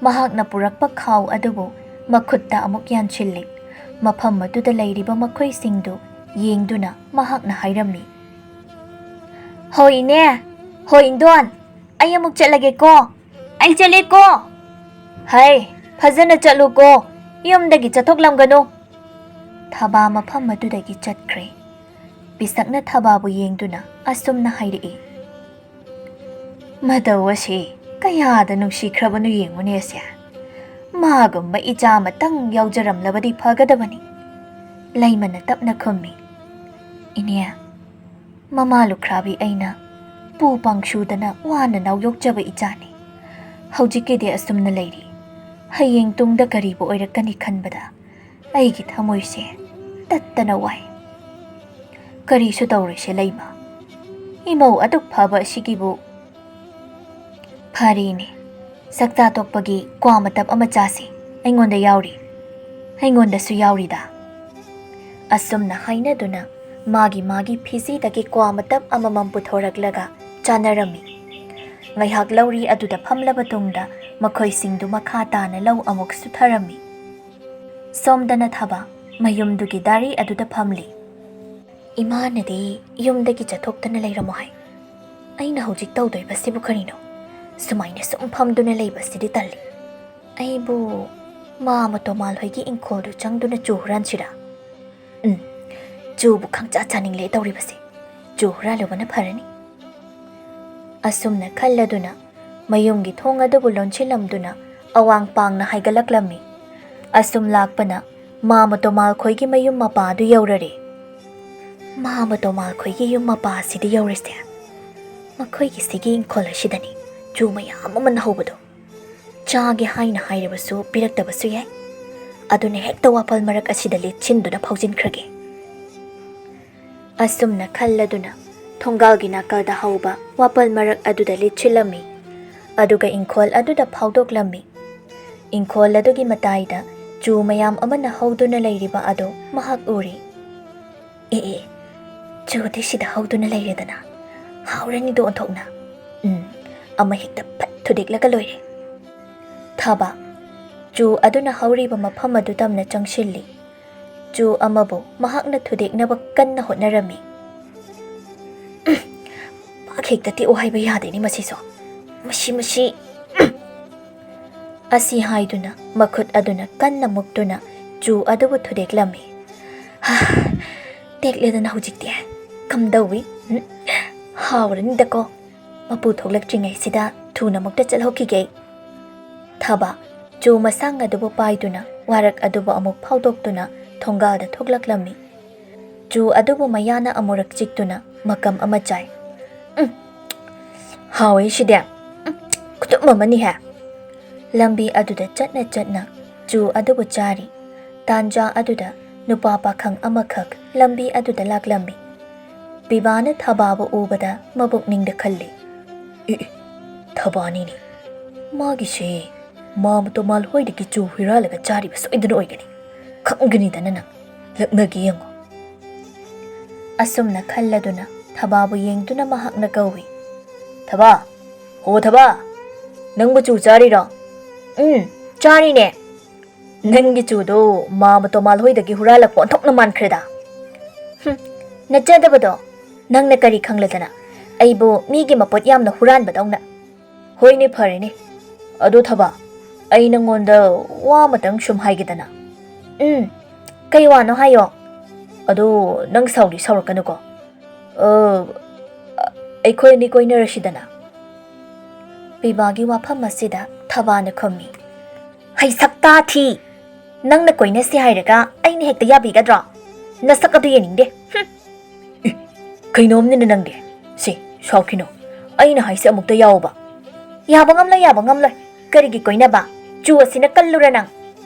ꯃꯍꯥꯛꯅ ꯄꯨꯔꯛꯄ ꯈꯥꯎ ꯑꯗꯨꯕꯨ ꯃꯈꯨꯠꯇ ꯑꯃꯨꯛ ꯌꯥꯟꯁꯤꯜꯂꯤ꯫ ꯃꯐꯝ ꯑꯗꯨꯗ ꯂꯩꯔꯤꯕ ꯃꯈꯣꯏꯁꯤꯡꯗꯨ ꯌꯦꯡꯗꯨꯅ ꯃꯍꯥꯛꯅ ꯍꯥꯏꯔꯝꯃꯤ, "ꯍꯣꯏ ꯏꯅꯦ, ꯍꯣꯏ ꯏꯟꯗꯣꯟ, ꯑꯩ ꯑꯃꯨꯛ ꯆꯠꯂꯒꯦꯀꯣ꯫ ꯑꯩ ꯆꯠꯂꯦꯀꯣ꯫ ꯍꯩ, ꯐꯖꯅ ꯆꯠꯂꯨꯀꯣ, ꯌꯨꯝꯗꯒꯤ ꯆꯠꯊꯣꯛꯂꯝꯒꯅꯨ꯫" ꯊꯕꯥ ꯃꯐꯝ ꯑꯗꯨꯗꯒꯤ ꯆꯠꯈ꯭ꯔꯦ꯫ ꯄꯤꯁꯛꯅ ꯊꯕꯥꯕꯨ ꯌꯦꯡꯗꯨꯅ ꯑꯁꯨꯝꯅ ꯍꯥꯏꯔꯛꯏ, "ꯃꯇꯧ ꯑꯁꯤ ꯀꯌꯥꯗ ꯅꯨꯡꯁꯤꯈ꯭ꯔꯕꯅꯣ ꯌꯦꯡꯉꯨꯅꯦ ꯑꯁꯦ꯫ ꯃꯥꯒꯨꯝꯕ ꯏꯆꯥ ꯑꯃꯇꯪ ꯌꯥꯎꯖꯔꯝꯂꯕꯗꯤ ꯐꯒꯗꯕꯅꯤ꯫" ꯂꯩꯃꯅ ꯇꯞꯅ ꯈꯨꯝꯃꯤ, "ꯏꯅꯦ, ꯃꯃꯥ ꯂꯨꯈ꯭ꯔꯥꯕꯤ ꯑꯩꯅ ꯄꯨ ꯄꯥꯡꯁꯨꯗꯅ ꯋꯥꯅ ꯅꯥꯎ ꯌꯣꯛꯆꯕ ꯏꯆꯥꯅꯤ꯫ ꯍꯧꯖꯤꯛꯀꯤꯗꯤ ꯑꯁꯨꯝꯅ ꯂꯩꯔꯤ꯫ ꯍꯌꯦꯡ ꯇꯨꯡꯗ ꯀꯔꯤꯕꯨ ꯑꯣꯏꯔꯛꯀꯅꯤ ꯈꯟꯕꯗ ꯑꯩꯒꯤ ꯊꯃꯣꯏꯁꯦ ꯇꯠꯇꯅ ꯋꯥꯏ꯫" "ꯀꯔꯤꯁꯨ ꯇꯧꯔꯣꯏꯁꯦ ꯂꯩꯃ꯫ ꯏꯃꯧ ꯑꯗꯨꯛ ꯐꯕ ꯑꯁꯤꯒꯤꯕꯨ ꯐꯔꯦꯅꯦ, ꯆꯥꯛꯆꯥ ꯇꯣꯛꯄꯒꯤ ꯀ꯭ꯋꯥ ꯃꯇꯞ ꯑꯃ ꯆꯥꯁꯤ꯫ ꯑꯩꯉꯣꯟꯗ ꯌꯥꯎꯔꯤ, ꯑꯩꯉꯣꯟꯗꯁꯨ ꯌꯥꯎꯔꯤꯗ꯫" ꯑꯁꯨꯝꯅ ꯍꯥꯏꯅꯗꯨꯅ ꯃꯥꯒꯤ ꯃꯥꯒꯤ ꯐꯤꯖꯤꯗꯒꯤ ꯀ꯭ꯋꯥ ꯃꯇꯞ ꯑꯃꯃꯝ ꯄꯨꯊꯣꯔꯛꯂꯒ ꯆꯥꯅꯔꯝꯃꯤ꯫ ꯉꯥꯏꯍꯥꯛ ꯂꯧꯔꯤ ꯑꯗꯨꯗ ꯐꯝꯂꯕ ꯇꯨꯡꯗ ꯃꯈꯣꯏꯁꯤꯡꯗꯨ ꯃꯈꯥ ꯇꯥꯅ ꯂꯧ ꯑꯃꯨꯛ ꯁꯨꯊꯔꯝꯃꯤ꯫ ꯁꯣꯝꯗꯅ ꯊꯕ ꯃꯌꯨꯝꯗꯨꯒꯤ ꯗꯥꯔꯤ ꯑꯗꯨꯗ ꯐꯝꯂꯤ꯫ "ꯏꯃꯥꯅꯗꯤ ꯌꯨꯝꯗꯒꯤ ꯆꯠꯊꯣꯛꯇꯅ ꯂꯩꯔꯝꯃꯣ ꯍꯥꯏ꯫ ꯑꯩꯅ ꯍꯧꯖꯤꯛ ꯇꯧꯗꯣꯏꯕꯁꯤꯕꯨ ꯀꯔꯤꯅꯣ? ꯁꯨꯃꯥꯏꯅ ꯁꯨꯝ ꯐꯝꯗꯨꯅ ꯂꯩꯕꯁꯤꯗꯤ ꯇꯜꯂꯤ꯫ ꯑꯩꯕꯨ ꯃꯥꯃ ꯇꯣꯃꯥꯜ ꯍꯣꯏꯒꯤ ꯏꯪꯈꯣꯜꯗꯨ ꯆꯪꯗꯨꯅ ꯆꯨ ꯍꯨꯔꯥꯟꯁꯤꯔꯥ? ꯎꯝ, ꯆꯨꯕꯨ ꯈꯪꯆꯥ ꯆꯥꯅꯤꯡꯂꯦ ꯇꯧꯔꯤꯕꯁꯦ꯫ ꯆꯨ ꯍꯨꯔꯥꯜꯂꯨꯕꯅ ꯐꯔꯅꯤ꯫" ꯑꯁꯨꯝꯅ ꯈꯜꯂꯗꯨꯅ ꯃꯌꯨꯝꯒꯤ ꯊꯣꯡ ꯑꯗꯨꯕꯨ ꯂꯣꯟꯁꯤꯜꯂꯝꯗꯨꯅ ꯑꯋꯥꯡ ꯄꯥꯡꯅ ꯍꯥꯏꯒꯠꯂꯛꯂꯝꯃꯤ꯫ ꯑꯁꯨꯝ ꯂꯥꯛꯄꯅ ꯃꯥꯃ ꯇꯣꯃꯥꯜ ꯈꯣꯏꯒꯤ ꯃꯌꯨꯝ ꯃꯄꯥ ꯑꯗꯨ ꯌꯧꯔꯔꯦ꯫ "ꯃꯥꯃ ꯇꯣꯃꯥꯜ ꯈꯣꯏꯒꯤ ꯌꯨꯝ ꯃꯄꯥ ꯑꯁꯤꯗ ꯌꯧꯔꯤꯁꯦ꯫ ꯃꯈꯣꯏꯒꯤ ꯁꯤꯒꯤ ꯏꯪꯈꯣꯜ ꯑꯁꯤꯗꯅꯤ ꯆꯨ ꯃꯌꯥꯝ ꯑꯃ ꯍꯧꯕꯗꯣ꯫ ꯆꯥꯒꯦ ꯍꯥꯏꯅ ꯍꯥꯏꯔꯕꯁꯨ ꯄꯤꯔꯛꯇꯕꯁꯨ ꯌꯥꯏ꯫ ꯑꯗꯨꯅ ꯍꯦꯛꯇ ꯋꯥꯄꯜ ꯃꯔꯛ ꯑꯁꯤꯗ ꯂꯤꯠꯁꯤꯟꯗꯨꯅ ꯐꯥꯎꯖꯤꯟꯈ꯭ꯔꯒꯦ꯫" ꯑꯁꯨꯝꯅ ꯈꯜꯂꯗꯨꯅ ꯊꯣꯡꯒꯥꯜꯒꯤ ꯅꯥꯀꯜꯗ ꯍꯧꯕ ꯋꯥꯄꯜ ꯃꯔꯛ ꯑꯗꯨꯗ ꯂꯤꯠꯁꯤꯜꯂꯝꯃꯤ꯫ ꯑꯗꯨꯒ ꯏꯪꯈꯣꯜ ꯑꯗꯨꯗ ꯐꯥꯎꯗꯣꯛꯂꯝꯃꯤ꯫ ꯏꯪꯈꯣꯜ ꯑꯗꯨꯒꯤ ꯃꯇꯥꯏꯗ ꯆꯨ ꯃꯌꯥꯝ ꯑꯃꯅ ꯍꯧꯗꯨꯅ ꯂꯩꯔꯤꯕ ꯑꯗꯨ ꯃꯍꯥꯛ ꯎꯔꯤ꯫ "ꯑꯦ ꯑꯦ, ꯆꯨꯗꯤ ꯁꯤꯗ ꯍꯧꯗꯨꯅ ꯂꯩꯔꯦꯗꯅ, ꯍꯥꯎꯔꯅꯤꯗꯣ ꯑꯣꯟꯊꯣꯛꯅ꯫ ꯎꯝ, ꯑꯃ ꯍꯦꯛꯇ ꯐꯠ ꯊꯨꯗꯦꯛꯂꯒ ꯂꯣꯏꯔꯦ꯫" ꯊꯕ ꯆꯨ ꯑꯗꯨꯅ ꯍꯧꯔꯤꯕ ꯃꯐꯝ ꯑꯗꯨ ꯇꯝꯅ ꯆꯪꯁꯤꯜꯂꯤ꯫ ꯆꯨ ꯑꯃꯕꯨ ꯃꯍꯥꯛꯅ ꯊꯨꯗꯦꯛꯅꯕ ꯀꯟꯅ ꯍꯣꯠꯅꯔꯝꯃꯤ꯫ "ꯎꯝ, ꯄꯥꯛ ꯍꯦꯛꯇ ꯇꯦꯛꯎ ꯍꯥꯏꯕ ꯌꯥꯗꯦꯅꯦ ꯃꯁꯤꯁꯨ꯫ ꯃꯁꯤ, ꯃꯁꯤ, ꯎꯝ!" ꯑꯁꯤ ꯍꯥꯏꯗꯨꯅ ꯃꯈꯨꯠ ꯑꯗꯨꯅ ꯀꯟꯅ ꯃꯨꯛꯇꯨꯅ ꯆꯨ ꯑꯗꯨꯕꯨ ꯊꯨꯗꯦꯛꯂꯝꯃꯤ꯫ ꯇꯦꯛꯂꯦꯗꯅ ꯍꯧꯖꯤꯛꯇꯤ꯫ ꯀꯝꯗꯧꯏ? ꯎꯝ, ꯍꯥꯎꯔꯅꯤꯗꯀꯣ꯫ ꯃꯄꯨ ꯊꯣꯛꯂꯛꯇ꯭ꯔꯤꯉꯩꯁꯤꯗ ꯊꯨꯅ ꯑꯃꯨꯛꯇ ꯆꯠꯍꯧꯈꯤꯒꯦ꯫ ꯊꯕ, ꯆꯨ ꯃꯁꯥꯡ ꯑꯗꯨꯕꯨ ꯄꯥꯏꯗꯨꯅ ꯋꯥꯔꯛ ꯑꯗꯨꯕꯨ ꯑꯃꯨꯛ ꯐꯥꯎꯗꯣꯛꯇꯨꯅ ꯊꯣꯡꯒꯥꯜꯗ ꯊꯣꯛꯂꯛꯂꯝꯃꯤ꯫ ꯆꯨ ꯑꯗꯨꯕꯨ ꯃꯌꯥꯅ ꯑꯃꯨꯔꯛ ꯆꯤꯛꯇꯨꯅ ꯃꯀꯝ ꯑꯃ ꯆꯥꯏ꯫ "ꯎꯝ, ꯍꯥꯎꯋꯦ ꯁꯤꯗꯤ꯫ ꯎꯝ, ꯈꯨꯇꯨꯝ ꯑꯃꯅꯤꯍꯦ!" ꯂꯝꯕꯤ ꯑꯗꯨꯗ ꯆꯠꯅ ꯆꯠꯅ ꯆꯨ ꯑꯗꯨꯕꯨ ꯆꯥꯔꯤ꯫ ꯇꯥꯟꯖꯥ ꯑꯗꯨꯗ ꯅꯨꯄꯥ ꯄꯥꯈꯪ ꯑꯃꯈꯛ ꯂꯝꯕꯤ ꯑꯗꯨꯗ ꯂꯥꯛꯂꯝꯃꯤ꯫ ꯄꯤꯕꯥꯅ ꯊꯕꯥꯕꯨ ꯎꯕꯗ ꯃꯕꯨꯛꯅꯤꯡꯗ ꯈꯜꯂꯤ, "ꯏ, ꯏ, ꯊꯕꯥꯅꯤꯅꯦ꯫ ꯃꯥꯒꯤꯁꯦ ꯃꯥꯃ ꯇꯣꯃꯥꯜ ꯍꯣꯏꯗꯒꯤ ꯆꯨ ꯍꯨꯔꯥꯜꯂꯒ ꯆꯥꯔꯤꯕ ꯁꯣꯏꯗꯅ ꯑꯣꯏꯒꯅꯤ꯫ ꯈꯪꯒꯅꯤꯗꯅ ꯅꯪ꯫ ꯂꯛꯅꯒꯦ ꯌꯦꯡꯉꯣ꯫" ꯑꯁꯨꯝꯅ ꯈꯜꯂꯗꯨꯅ ꯊꯕꯥꯕꯨ ꯌꯦꯡꯗꯨꯅ ꯃꯍꯥꯛꯅ ꯀꯧꯏ, "ꯊꯕꯥ! ꯍꯣ ꯊꯕꯥ! ꯅꯪꯕꯨ ꯆꯨ ꯆꯥꯔꯤꯔꯣ?" "ꯎꯝ, ꯆꯥꯔꯤꯅꯦ꯫" "ꯅꯪꯒꯤ ꯆꯨꯗꯣ ꯃꯥꯃ ꯇꯣꯃꯥꯜ ꯍꯣꯏꯗꯒꯤ ꯍꯨꯔꯥꯜꯂꯛꯄ ꯑꯣꯟꯊꯣꯛꯅ ꯃꯥꯟꯈ꯭ꯔꯦꯗ꯫" "ꯍꯨꯝ, ꯅꯠꯆꯗꯕꯗꯣ꯫ ꯅꯪꯅ ꯀꯔꯤ ꯈꯪꯂꯗꯅ? ꯑꯩꯕꯨ ꯃꯤꯒꯤ ꯃꯄꯣꯠ ꯌꯥꯝꯅ ꯍꯨꯔꯥꯟꯕꯗꯧꯅ꯫" "ꯍꯣꯏꯅꯦ, ꯐꯔꯦꯅꯦ꯫ ꯑꯗꯣ ꯊꯕꯥ, ꯑꯩ ꯅꯪꯉꯣꯟꯗ ꯋꯥ ꯑꯃꯇꯪ ꯁꯨꯝ ꯍꯥꯏꯒꯦꯗꯅ꯫" "ꯎꯝ, ꯀꯩ ꯋꯥꯅꯣ ꯍꯥꯏꯌꯣ꯫" "ꯑꯗꯣ ꯅꯪ ꯁꯥꯎꯗꯤ ꯁꯥꯎꯔꯛꯀꯅꯨꯀꯣ꯫ ꯑ, ꯑꯩꯈꯣꯏ ꯑꯅꯤ ꯀꯣꯏꯅꯔꯁꯤꯗꯅ꯫" ꯄꯤꯕꯥꯒꯤ ꯋꯥꯐꯝ ꯑꯁꯤꯗ ꯊꯕꯥꯅ ꯈꯨꯝꯃꯤ, "ꯍꯩ ꯁꯛꯇꯥ ꯊꯤ! ꯅꯪꯅ ꯀꯣꯏꯅꯁꯤ ꯍꯥꯏꯔꯒ ꯑꯩꯅ ꯍꯦꯛꯇ ꯌꯥꯕꯤꯒꯗ꯭ꯔꯣ? ꯅꯁꯛ ꯑꯗꯨ ꯌꯦꯡꯅꯤꯡꯗꯦ꯫ ꯍꯨꯝ!" "ꯏ, ꯀꯩꯅꯣꯝꯅꯤꯅꯦ ꯅꯪꯗꯤ꯫ ꯁꯤ, ꯁꯥꯎꯈꯤꯅꯣ꯫ ꯑꯩꯅ ꯍꯥꯏꯁꯦ ꯑꯃꯨꯛꯇ ꯌꯥꯎꯕ꯫" "ꯌꯥꯕ ꯉꯝꯂꯣꯏ, ꯌꯥꯕ ꯉꯝꯂꯣꯏ꯫ ꯀꯔꯤꯒꯤ ꯀꯣꯏꯅꯕ? ꯆꯨ ꯑꯁꯤꯅ ꯀꯜꯂꯨꯔ ꯅꯪ?"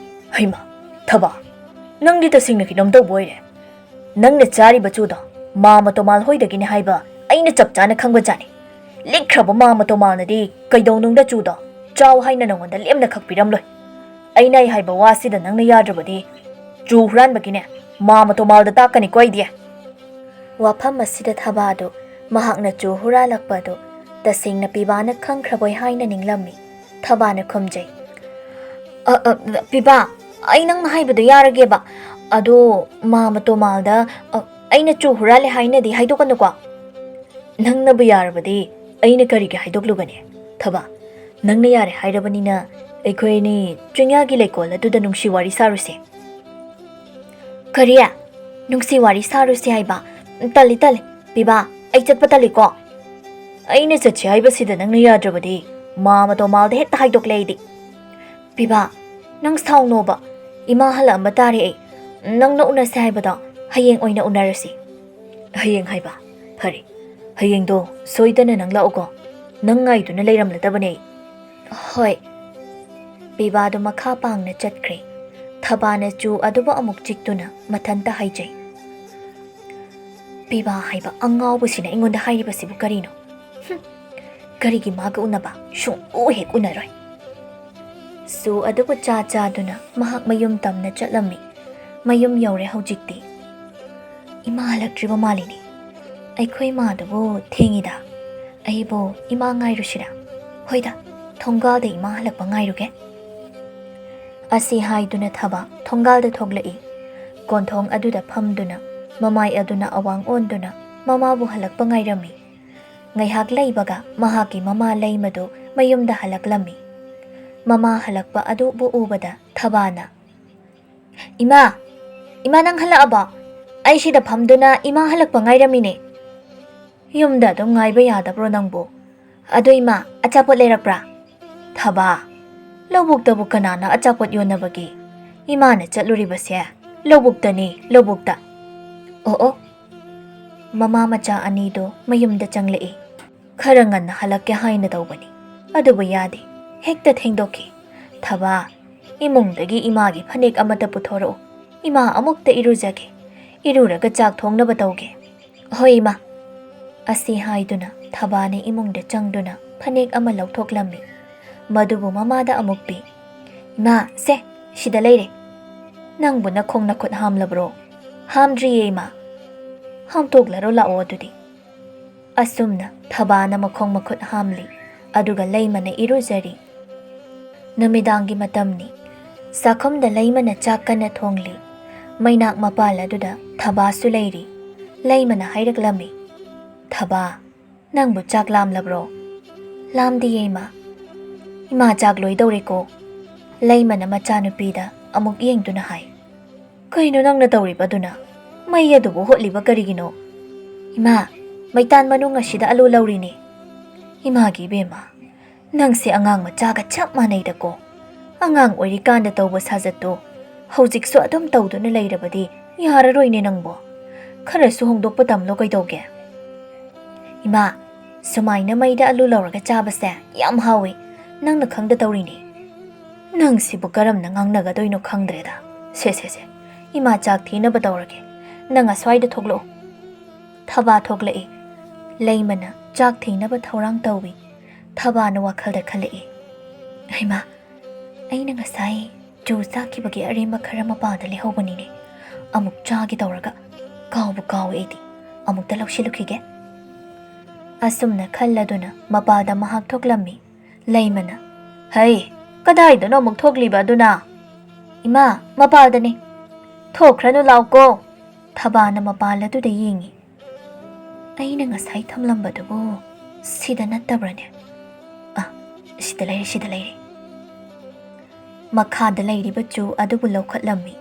"ꯍꯩꯃꯥ, ꯊꯕꯥ, ꯅꯪꯗꯤ ꯇꯁꯦꯡꯅ ꯀꯩꯅꯣꯝ ꯇꯧꯕ ꯑꯣꯏꯔꯦ꯫ ꯅꯪꯅ ꯆꯥꯔꯤꯕ ꯆꯨꯗꯣ ꯃꯥꯃ ꯇꯣꯃꯥꯜ ꯍꯣꯏꯗꯒꯤꯅꯤ ꯍꯥꯏꯕ ꯑꯩꯅ ꯆꯞ ꯆꯥꯅ ꯈꯪꯕꯖꯥꯠꯅꯤ꯫ ꯂꯤꯛꯈ꯭ꯔꯕ ꯃꯥꯃ ꯇꯣꯃꯥꯜꯅꯗꯤ ꯀꯩꯗꯧꯅꯨꯡꯗ ꯆꯨꯗꯣ ꯆꯥꯎ ꯍꯥꯏꯅ ꯅꯪꯉꯣꯟꯗ ꯂꯦꯝꯅ ꯈꯛ ꯄꯤꯔꯝꯂꯣꯏ꯫ ꯑꯩꯅ ꯑꯩ ꯍꯥꯏꯕ ꯋꯥꯁꯤꯗ ꯅꯪꯅ ꯌꯥꯗ꯭ꯔꯕꯗꯤ ꯆꯨ ꯍꯨꯔꯥꯟꯕꯒꯤꯅꯦ ꯃꯥꯃ ꯇꯣꯃꯥꯜꯗ ꯇꯥꯛꯀꯅꯤꯀꯣ ꯑꯩꯗꯤ꯫" ꯋꯥꯐꯝ ꯑꯁꯤꯗ ꯊꯕꯥꯗꯨ ꯃꯍꯥꯛꯅ ꯆꯨ ꯍꯨꯔꯥꯜꯂꯛꯄ ꯑꯗꯨ ꯇꯁꯦꯡꯅ ꯄꯤꯕꯥꯅ ꯈꯪꯈ꯭ꯔꯕꯣꯏ ꯍꯥꯏꯅ ꯅꯤꯡꯂꯝꯃꯤ꯫ ꯊꯕꯥꯅ ꯈꯨꯝꯖꯩ, "ꯑ, ꯑ, ꯄꯤꯕꯥ, ꯑꯩ ꯅꯪꯅ ꯍꯥꯏꯕꯗꯣ ꯌꯥꯔꯒꯦꯕ꯫ ꯑꯗꯣ ꯃꯥꯃ ꯇꯣꯃꯥꯜꯗ, ꯑ, ꯑꯩꯅ ꯆꯨ ꯍꯨꯔꯥꯜꯂꯦ ꯍꯥꯏꯅꯗꯤ ꯍꯥꯏꯗꯣꯛꯀꯅꯨꯀꯣ꯫" "ꯅꯪꯅꯕꯨ ꯌꯥꯔꯕꯗꯤ ꯑꯩꯅ ꯀꯔꯤꯒꯤ ꯍꯥꯏꯗꯣꯛꯂꯨꯒꯅꯤ? ꯊꯕꯥ, ꯅꯪꯅ ꯌꯥꯔꯦ ꯍꯥꯏꯔꯕꯅꯤꯅ ꯑꯩꯈꯣꯏ ꯑꯅꯤ ꯆꯤꯡꯌꯥꯒꯤ ꯂꯩꯀꯣꯜ ꯑꯗꯨꯗ ꯅꯨꯡꯁꯤ ꯋꯥꯔꯤ ꯁꯥꯔꯨꯁꯦ꯫" "ꯀꯔꯤ? ꯅꯨꯡꯁꯤ ꯋꯥꯔꯤ ꯁꯥꯔꯨꯁꯤ ꯍꯥꯏꯕ꯫ ꯇꯜꯂꯤ, ꯇꯜꯂꯤ꯫ ꯄꯤꯕꯥ, ꯑꯩ ꯆꯠꯄ ꯇꯜꯂꯤꯀꯣ꯫ ꯑꯩꯅ ꯆꯠꯁꯤ ꯍꯥꯏꯕꯁꯤꯗ ꯅꯪꯅ ꯌꯥꯗ꯭ꯔꯕꯗꯤ ꯃꯥ ꯃꯇꯣ ꯃꯥꯜꯗ ꯍꯦꯛꯇ ꯍꯥꯏꯗꯣꯛꯂꯦ ꯑꯩꯗꯤ꯫ ꯄꯤꯕꯥ, ꯅꯪ ꯁꯥꯎꯅꯣꯕ꯫ ꯏꯃꯥ ꯍꯜꯂꯛꯑꯝꯕ ꯇꯥꯔꯦ ꯑꯩ꯫ ꯅꯪꯅ ꯎꯅꯁꯦ ꯍꯥꯏꯕꯗꯣ ꯍꯌꯦꯡ ꯑꯣꯏꯅ ꯎꯅꯔꯁꯤ꯫ ꯍꯌꯦꯡ ꯍꯥꯏꯕ? ꯐꯔꯦ, ꯍꯌꯦꯡꯗꯣ ꯁꯣꯏꯗꯅ ꯅꯪ ꯂꯥꯛꯎꯀꯣ꯫ ꯅꯪ ꯉꯥꯏꯗꯨꯅ ꯂꯩꯔꯝꯂꯗꯕꯅꯦ꯫ ꯍꯣꯏ꯫ ꯄꯤꯕꯥꯗꯨ ꯃꯈꯥ ꯄꯥꯡꯅ ꯆꯠꯈ꯭ꯔꯦ꯫ ꯊꯕꯥꯅ ꯆꯨ ꯑꯗꯨꯕꯨ ꯑꯃꯨꯛ ꯆꯤꯛꯇꯨꯅ ꯃꯊꯟꯇ ꯍꯥꯏꯖꯩ, "ꯄꯤꯕꯥ ꯍꯥꯏꯕ ꯑꯉꯥꯎꯕꯁꯤꯅ ꯑꯩꯉꯣꯟꯗ ꯍꯥꯏꯔꯤꯕꯁꯤꯕꯨ ꯀꯔꯤꯅꯣ? ꯍꯨꯝ, ꯀꯔꯤꯒꯤ ꯃꯥꯒ ꯎꯅꯕ? ꯁꯨꯡꯎ ꯍꯦꯛ ꯎꯅꯔꯣꯏ"꯫ ꯆꯨ ꯑꯗꯨꯕꯨ ꯆꯥ ꯆꯥꯗꯨꯅ ꯃꯍꯥꯛ ꯃꯌꯨꯝ ꯇꯝꯅ ꯆꯠꯂꯝꯃꯤ꯫ ꯃꯌꯨꯝ ꯌꯧꯔꯦ ꯍꯧꯖꯤꯛꯇꯤ꯫ "ꯏꯃꯥ ꯍꯜꯂꯛꯇ꯭ꯔꯤꯕ ꯃꯥꯜꯂꯤꯅꯦ꯫ ꯑꯩꯈꯣꯏ ꯃꯥꯗꯨꯕꯨ ꯊꯦꯡꯉꯤꯗ꯫ ꯑꯩꯕꯨ ꯏꯃꯥ ꯉꯥꯏꯔꯨꯁꯤꯔꯥ? ꯍꯣꯏꯗ, ꯊꯣꯡꯒꯥꯜꯗ ꯏꯃꯥ ꯍꯜꯂꯛꯄ ꯉꯥꯏꯔꯨꯒꯦ"꯫ ꯑꯁꯤ ꯍꯥꯏꯗꯨꯅ ꯊꯕꯥ ꯊꯣꯡꯒꯥꯜꯗ ꯊꯣꯛꯂꯛꯏ꯫ ꯀꯣꯟꯊꯣꯡ ꯑꯗꯨꯗ ꯐꯝꯗꯨꯅ ꯃꯃꯥꯏ ꯑꯗꯨꯅ ꯑꯋꯥꯡ ꯑꯣꯟꯗꯨꯅ ꯃꯃꯥꯕꯨ ꯍꯜꯂꯛꯄ ꯉꯥꯏꯔꯝꯃꯤ꯫ ꯉꯥꯏꯍꯥꯛ ꯂꯩꯕꯒ ꯃꯍꯥꯛꯀꯤ ꯃꯃꯥ ꯂꯩꯃꯗꯨ ꯃꯌꯨꯝꯗ ꯍꯜꯂꯛꯂꯝꯃꯤ꯫ ꯃꯃꯥ ꯍꯜꯂꯛꯄ ꯑꯗꯨꯕꯨ ꯎꯕꯗ ꯊꯕꯥꯅ, "ꯏꯃꯥ! ꯏꯃꯥ, ꯅꯪ ꯍꯜꯂꯛꯑꯕꯣ? ꯑꯩ ꯁꯤꯗ ꯐꯝꯗꯨꯅ ꯏꯃꯥ ꯍꯜꯂꯛꯄ ꯉꯥꯏꯔꯝꯃꯤꯅꯦ꯫ ꯌꯨꯝꯗ ꯑꯗꯨꯝ ꯉꯥꯏꯕ ꯌꯥꯗꯕ꯭ꯔꯣ ꯅꯪꯕꯨ? ꯑꯗꯣ ꯏꯃꯥ, ꯑꯆꯥꯄꯣꯠ ꯂꯩꯔꯛꯄ꯭ꯔꯥ?" "ꯊꯕꯥ, ꯂꯧꯕꯨꯛꯇꯕꯨ ꯀꯅꯥꯅ ꯑꯆꯥꯄꯣꯠ ꯌꯣꯟꯅꯕꯒꯦ? ꯏꯃꯥꯅ ꯆꯠꯂꯨꯔꯤꯕꯁꯦ ꯂꯧꯕꯨꯛꯇꯅꯤ, ꯂꯧꯕꯨꯛꯇ"꯫ ꯑꯣ ꯑꯣ꯫ ꯃꯃꯥ ꯃꯆꯥ ꯑꯅꯤꯗꯣ ꯃꯌꯨꯝꯗ ꯆꯪꯂꯛꯏ꯫ "ꯈꯔ ꯉꯟꯅ ꯍꯜꯂꯛꯀꯦ ꯍꯥꯏꯅ ꯇꯧꯕꯅꯤ, ꯑꯗꯨꯕꯨ ꯌꯥꯗꯦ, ꯍꯦꯛꯇ ꯊꯦꯡꯗꯣꯛꯈꯤ꯫ ꯊꯕꯥ, ꯏꯃꯨꯡꯗꯒꯤ ꯏꯃꯥꯒꯤ ꯐꯅꯦꯛ ꯑꯃꯠꯇ ꯄꯨꯊꯣꯔꯛꯎ꯫ ꯏꯃꯥ ꯑꯃꯨꯛꯇ ꯏꯔꯨꯖꯒꯦ꯫ ꯏꯔꯨꯔꯒ ꯆꯥꯛ ꯊꯣꯡꯅꯕ ꯇꯧꯒꯦ"꯫ "ꯍꯣꯏ, ꯏꯃꯥ"꯫ ꯑꯁꯤ ꯍꯥꯏꯗꯨꯅ ꯊꯕꯥꯅ ꯏꯃꯨꯡꯗ ꯆꯪꯗꯨꯅ ꯐꯅꯦꯛ ꯑꯃ ꯂꯧꯊꯣꯛꯂꯝꯃꯤ꯫ ꯃꯗꯨꯕꯨ ꯃꯃꯥꯗ ꯑꯃꯨꯛ ꯄꯤ꯫ "ꯏꯃꯥ, ꯁꯦ, ꯁꯤꯗ ꯂꯩꯔꯦ꯫ ꯅꯪꯕꯨ ꯅꯈꯣꯡ ꯅꯈꯨꯠ ꯍꯥꯝꯂꯕ꯭ꯔꯣ?" "ꯍꯥꯝꯗ꯭ꯔꯤꯌꯦ, ꯏꯃꯥ"꯫ "ꯍꯥꯝꯇꯣꯛꯂꯔꯣ ꯂꯥꯛꯑꯣ ꯑꯗꯨꯗꯤ"꯫ ꯑꯁꯨꯝꯅ ꯊꯕꯥꯅ ꯃꯈꯣꯡ ꯃꯈꯨꯠ ꯍꯥꯝꯂꯤ, ꯑꯗꯨꯒ ꯂꯩꯃꯅ ꯏꯔꯨꯖꯔꯤ꯫ ꯅꯨꯃꯤꯗꯥꯡꯒꯤ ꯃꯇꯝꯅꯤ꯫ ꯆꯥꯛꯈꯨꯝꯗ ꯂꯩꯃꯅ ꯆꯥꯛ ꯀꯟꯅ ꯊꯣꯡꯂꯤ꯫ ꯃꯩꯅꯥꯛ ꯃꯄꯥꯜ ꯑꯗꯨꯗ ꯊꯕꯥꯁꯨ ꯂꯩꯔꯤ꯫ ꯂꯩꯃꯅ ꯍꯥꯏꯔꯛꯂꯝꯃꯤ, "ꯊꯕꯥ, ꯅꯪꯕꯨ ꯆꯥꯛ ꯂꯥꯝꯂꯕ꯭ꯔꯣ?" "ꯂꯥꯝꯗꯤꯌꯦ, ꯏꯃꯥ"꯫ "ꯏꯃꯥ, ꯆꯥꯛ ꯂꯣꯏꯗꯧꯔꯦꯀꯣ"꯫ ꯂꯩꯃꯅ ꯃꯆꯥꯅꯨꯄꯤꯗ ꯑꯃꯨꯛ ꯌꯦꯡꯗꯨꯅ ꯍꯥꯏ꯫ "ꯀꯩꯅꯣ ꯅꯪꯅ ꯇꯧꯔꯤꯕꯗꯨꯅ? "ꯃꯩ ꯑꯗꯨꯕꯨ ꯍꯣꯠꯂꯤꯕ ꯀꯔꯤꯒꯤꯅꯣ?" "ꯏꯃꯥ, ꯃꯩꯇꯥꯟ ꯃꯅꯨꯡ ꯑꯁꯤꯗ ꯑꯂꯨ ꯂꯧꯔꯤꯅꯦ꯫" "ꯏꯃꯥꯒꯤ ꯏꯕꯦꯝꯃ, ꯅꯪꯁꯦ ꯑꯉꯥꯡ ꯃꯆꯥꯒ ꯆꯞ ꯃꯥꯟꯅꯩꯗꯀꯣ꯫ ꯑꯉꯥꯡ ꯑꯣꯏꯔꯤꯀꯥꯟꯗ ꯇꯧꯕ ꯁꯥꯖꯠꯇꯣ ꯍꯧꯖꯤꯛꯁꯨ ꯑꯗꯨꯝ ꯇꯧꯗꯨꯅ ꯂꯩꯔꯕꯗꯤ ꯌꯥꯔꯔꯣꯏꯅꯦ ꯅꯪꯕꯣ꯫ ꯈꯔꯁꯨ ꯍꯣꯡꯗꯣꯛꯄ ꯇꯝꯂꯣ ꯀꯩꯗꯧꯒꯦ?" "ꯏꯃꯥ, ꯁꯨꯃꯥꯏꯅ ꯃꯩꯗ ꯑꯂꯨ ꯂꯧꯔꯒ ꯆꯥꯕꯁꯦ ꯌꯥꯝ ꯍꯥꯎꯋꯤ꯫ ꯅꯪꯅ ꯈꯪꯗ ꯇꯧꯔꯤꯅꯤ꯫" "ꯅꯪꯁꯤꯕꯨ ꯀꯔꯝꯅ ꯉꯥꯡꯅꯒꯗꯣꯏꯅꯣ ꯈꯪꯗ꯭ꯔꯦꯗ꯫ ꯁꯦ, ꯁꯦ, ꯁꯦ, ꯏꯃꯥ ꯆꯥꯛ ꯊꯤꯅꯕ ꯇꯧꯔꯒꯦ꯫ ꯅꯪ ꯑꯁ꯭ꯋꯥꯏꯗ ꯊꯣꯛꯂꯛꯎ꯫" ꯊꯕꯥ ꯊꯣꯛꯂꯛꯏ꯫ ꯂꯩꯃꯅ ꯆꯥꯛ ꯊꯤꯅꯕ ꯊꯧꯔꯥꯡ ꯇꯧꯏ꯫ ꯊꯕꯥꯅ ꯋꯥꯈꯜꯗ ꯈꯜꯂꯛꯏ, "ꯍꯩꯃꯥ, ꯑꯩꯅ ꯉꯁꯥꯏ ꯆꯨ ꯆꯥꯛꯈꯤꯕꯒꯤ ꯑꯔꯦꯝꯕ ꯈꯔ ꯃꯄꯥꯗ ꯂꯩꯍꯧꯕꯅꯤꯅꯦ꯫ ꯑꯃꯨꯛ ꯆꯥꯒꯦ ꯇꯧꯔꯒ ꯀꯥꯎꯕꯨ ꯀꯥꯎꯋꯦ ꯑꯩꯗꯤ꯫ ꯑꯃꯨꯛꯇ ꯂꯧꯁꯤꯜꯂꯨꯈꯤꯒꯦ꯫" ꯑꯁꯨꯝꯅ ꯈꯜꯂꯗꯨꯅ ꯃꯄꯥꯗ ꯃꯍꯥꯛ ꯊꯣꯛꯂꯝꯃꯤ꯫ ꯂꯩꯃꯅ, "ꯍꯩ, ꯀꯗꯥꯏꯗꯅꯣ ꯑꯃꯨꯛ ꯊꯣꯛꯂꯤꯕ ꯑꯗꯨꯅ?" "ꯏꯃꯥ, ꯃꯄꯥꯗꯅꯤ꯫" "ꯊꯣꯛꯈ꯭ꯔꯅꯨ ꯂꯥꯎꯀꯣ꯫" ꯊꯕꯥꯅ ꯃꯄꯥꯜ ꯑꯗꯨꯗ ꯌꯦꯡꯉꯤ꯫ "ꯑꯩꯅ ꯉꯁꯥꯏ ꯊꯝꯂꯝꯕꯗꯨꯕꯨ ꯁꯤꯗ ꯅꯠꯇꯕ꯭ꯔꯅꯦ? ꯑ, ꯁꯤꯗ ꯂꯩꯔꯦ, ꯁꯤꯗ ꯂꯩꯔꯦ꯫" ꯃꯈꯥꯗ ꯂꯩꯔꯤꯕ ꯆꯨ ꯑꯗꯨꯕꯨ ꯂꯧꯈꯠꯂꯝꯃꯤ꯫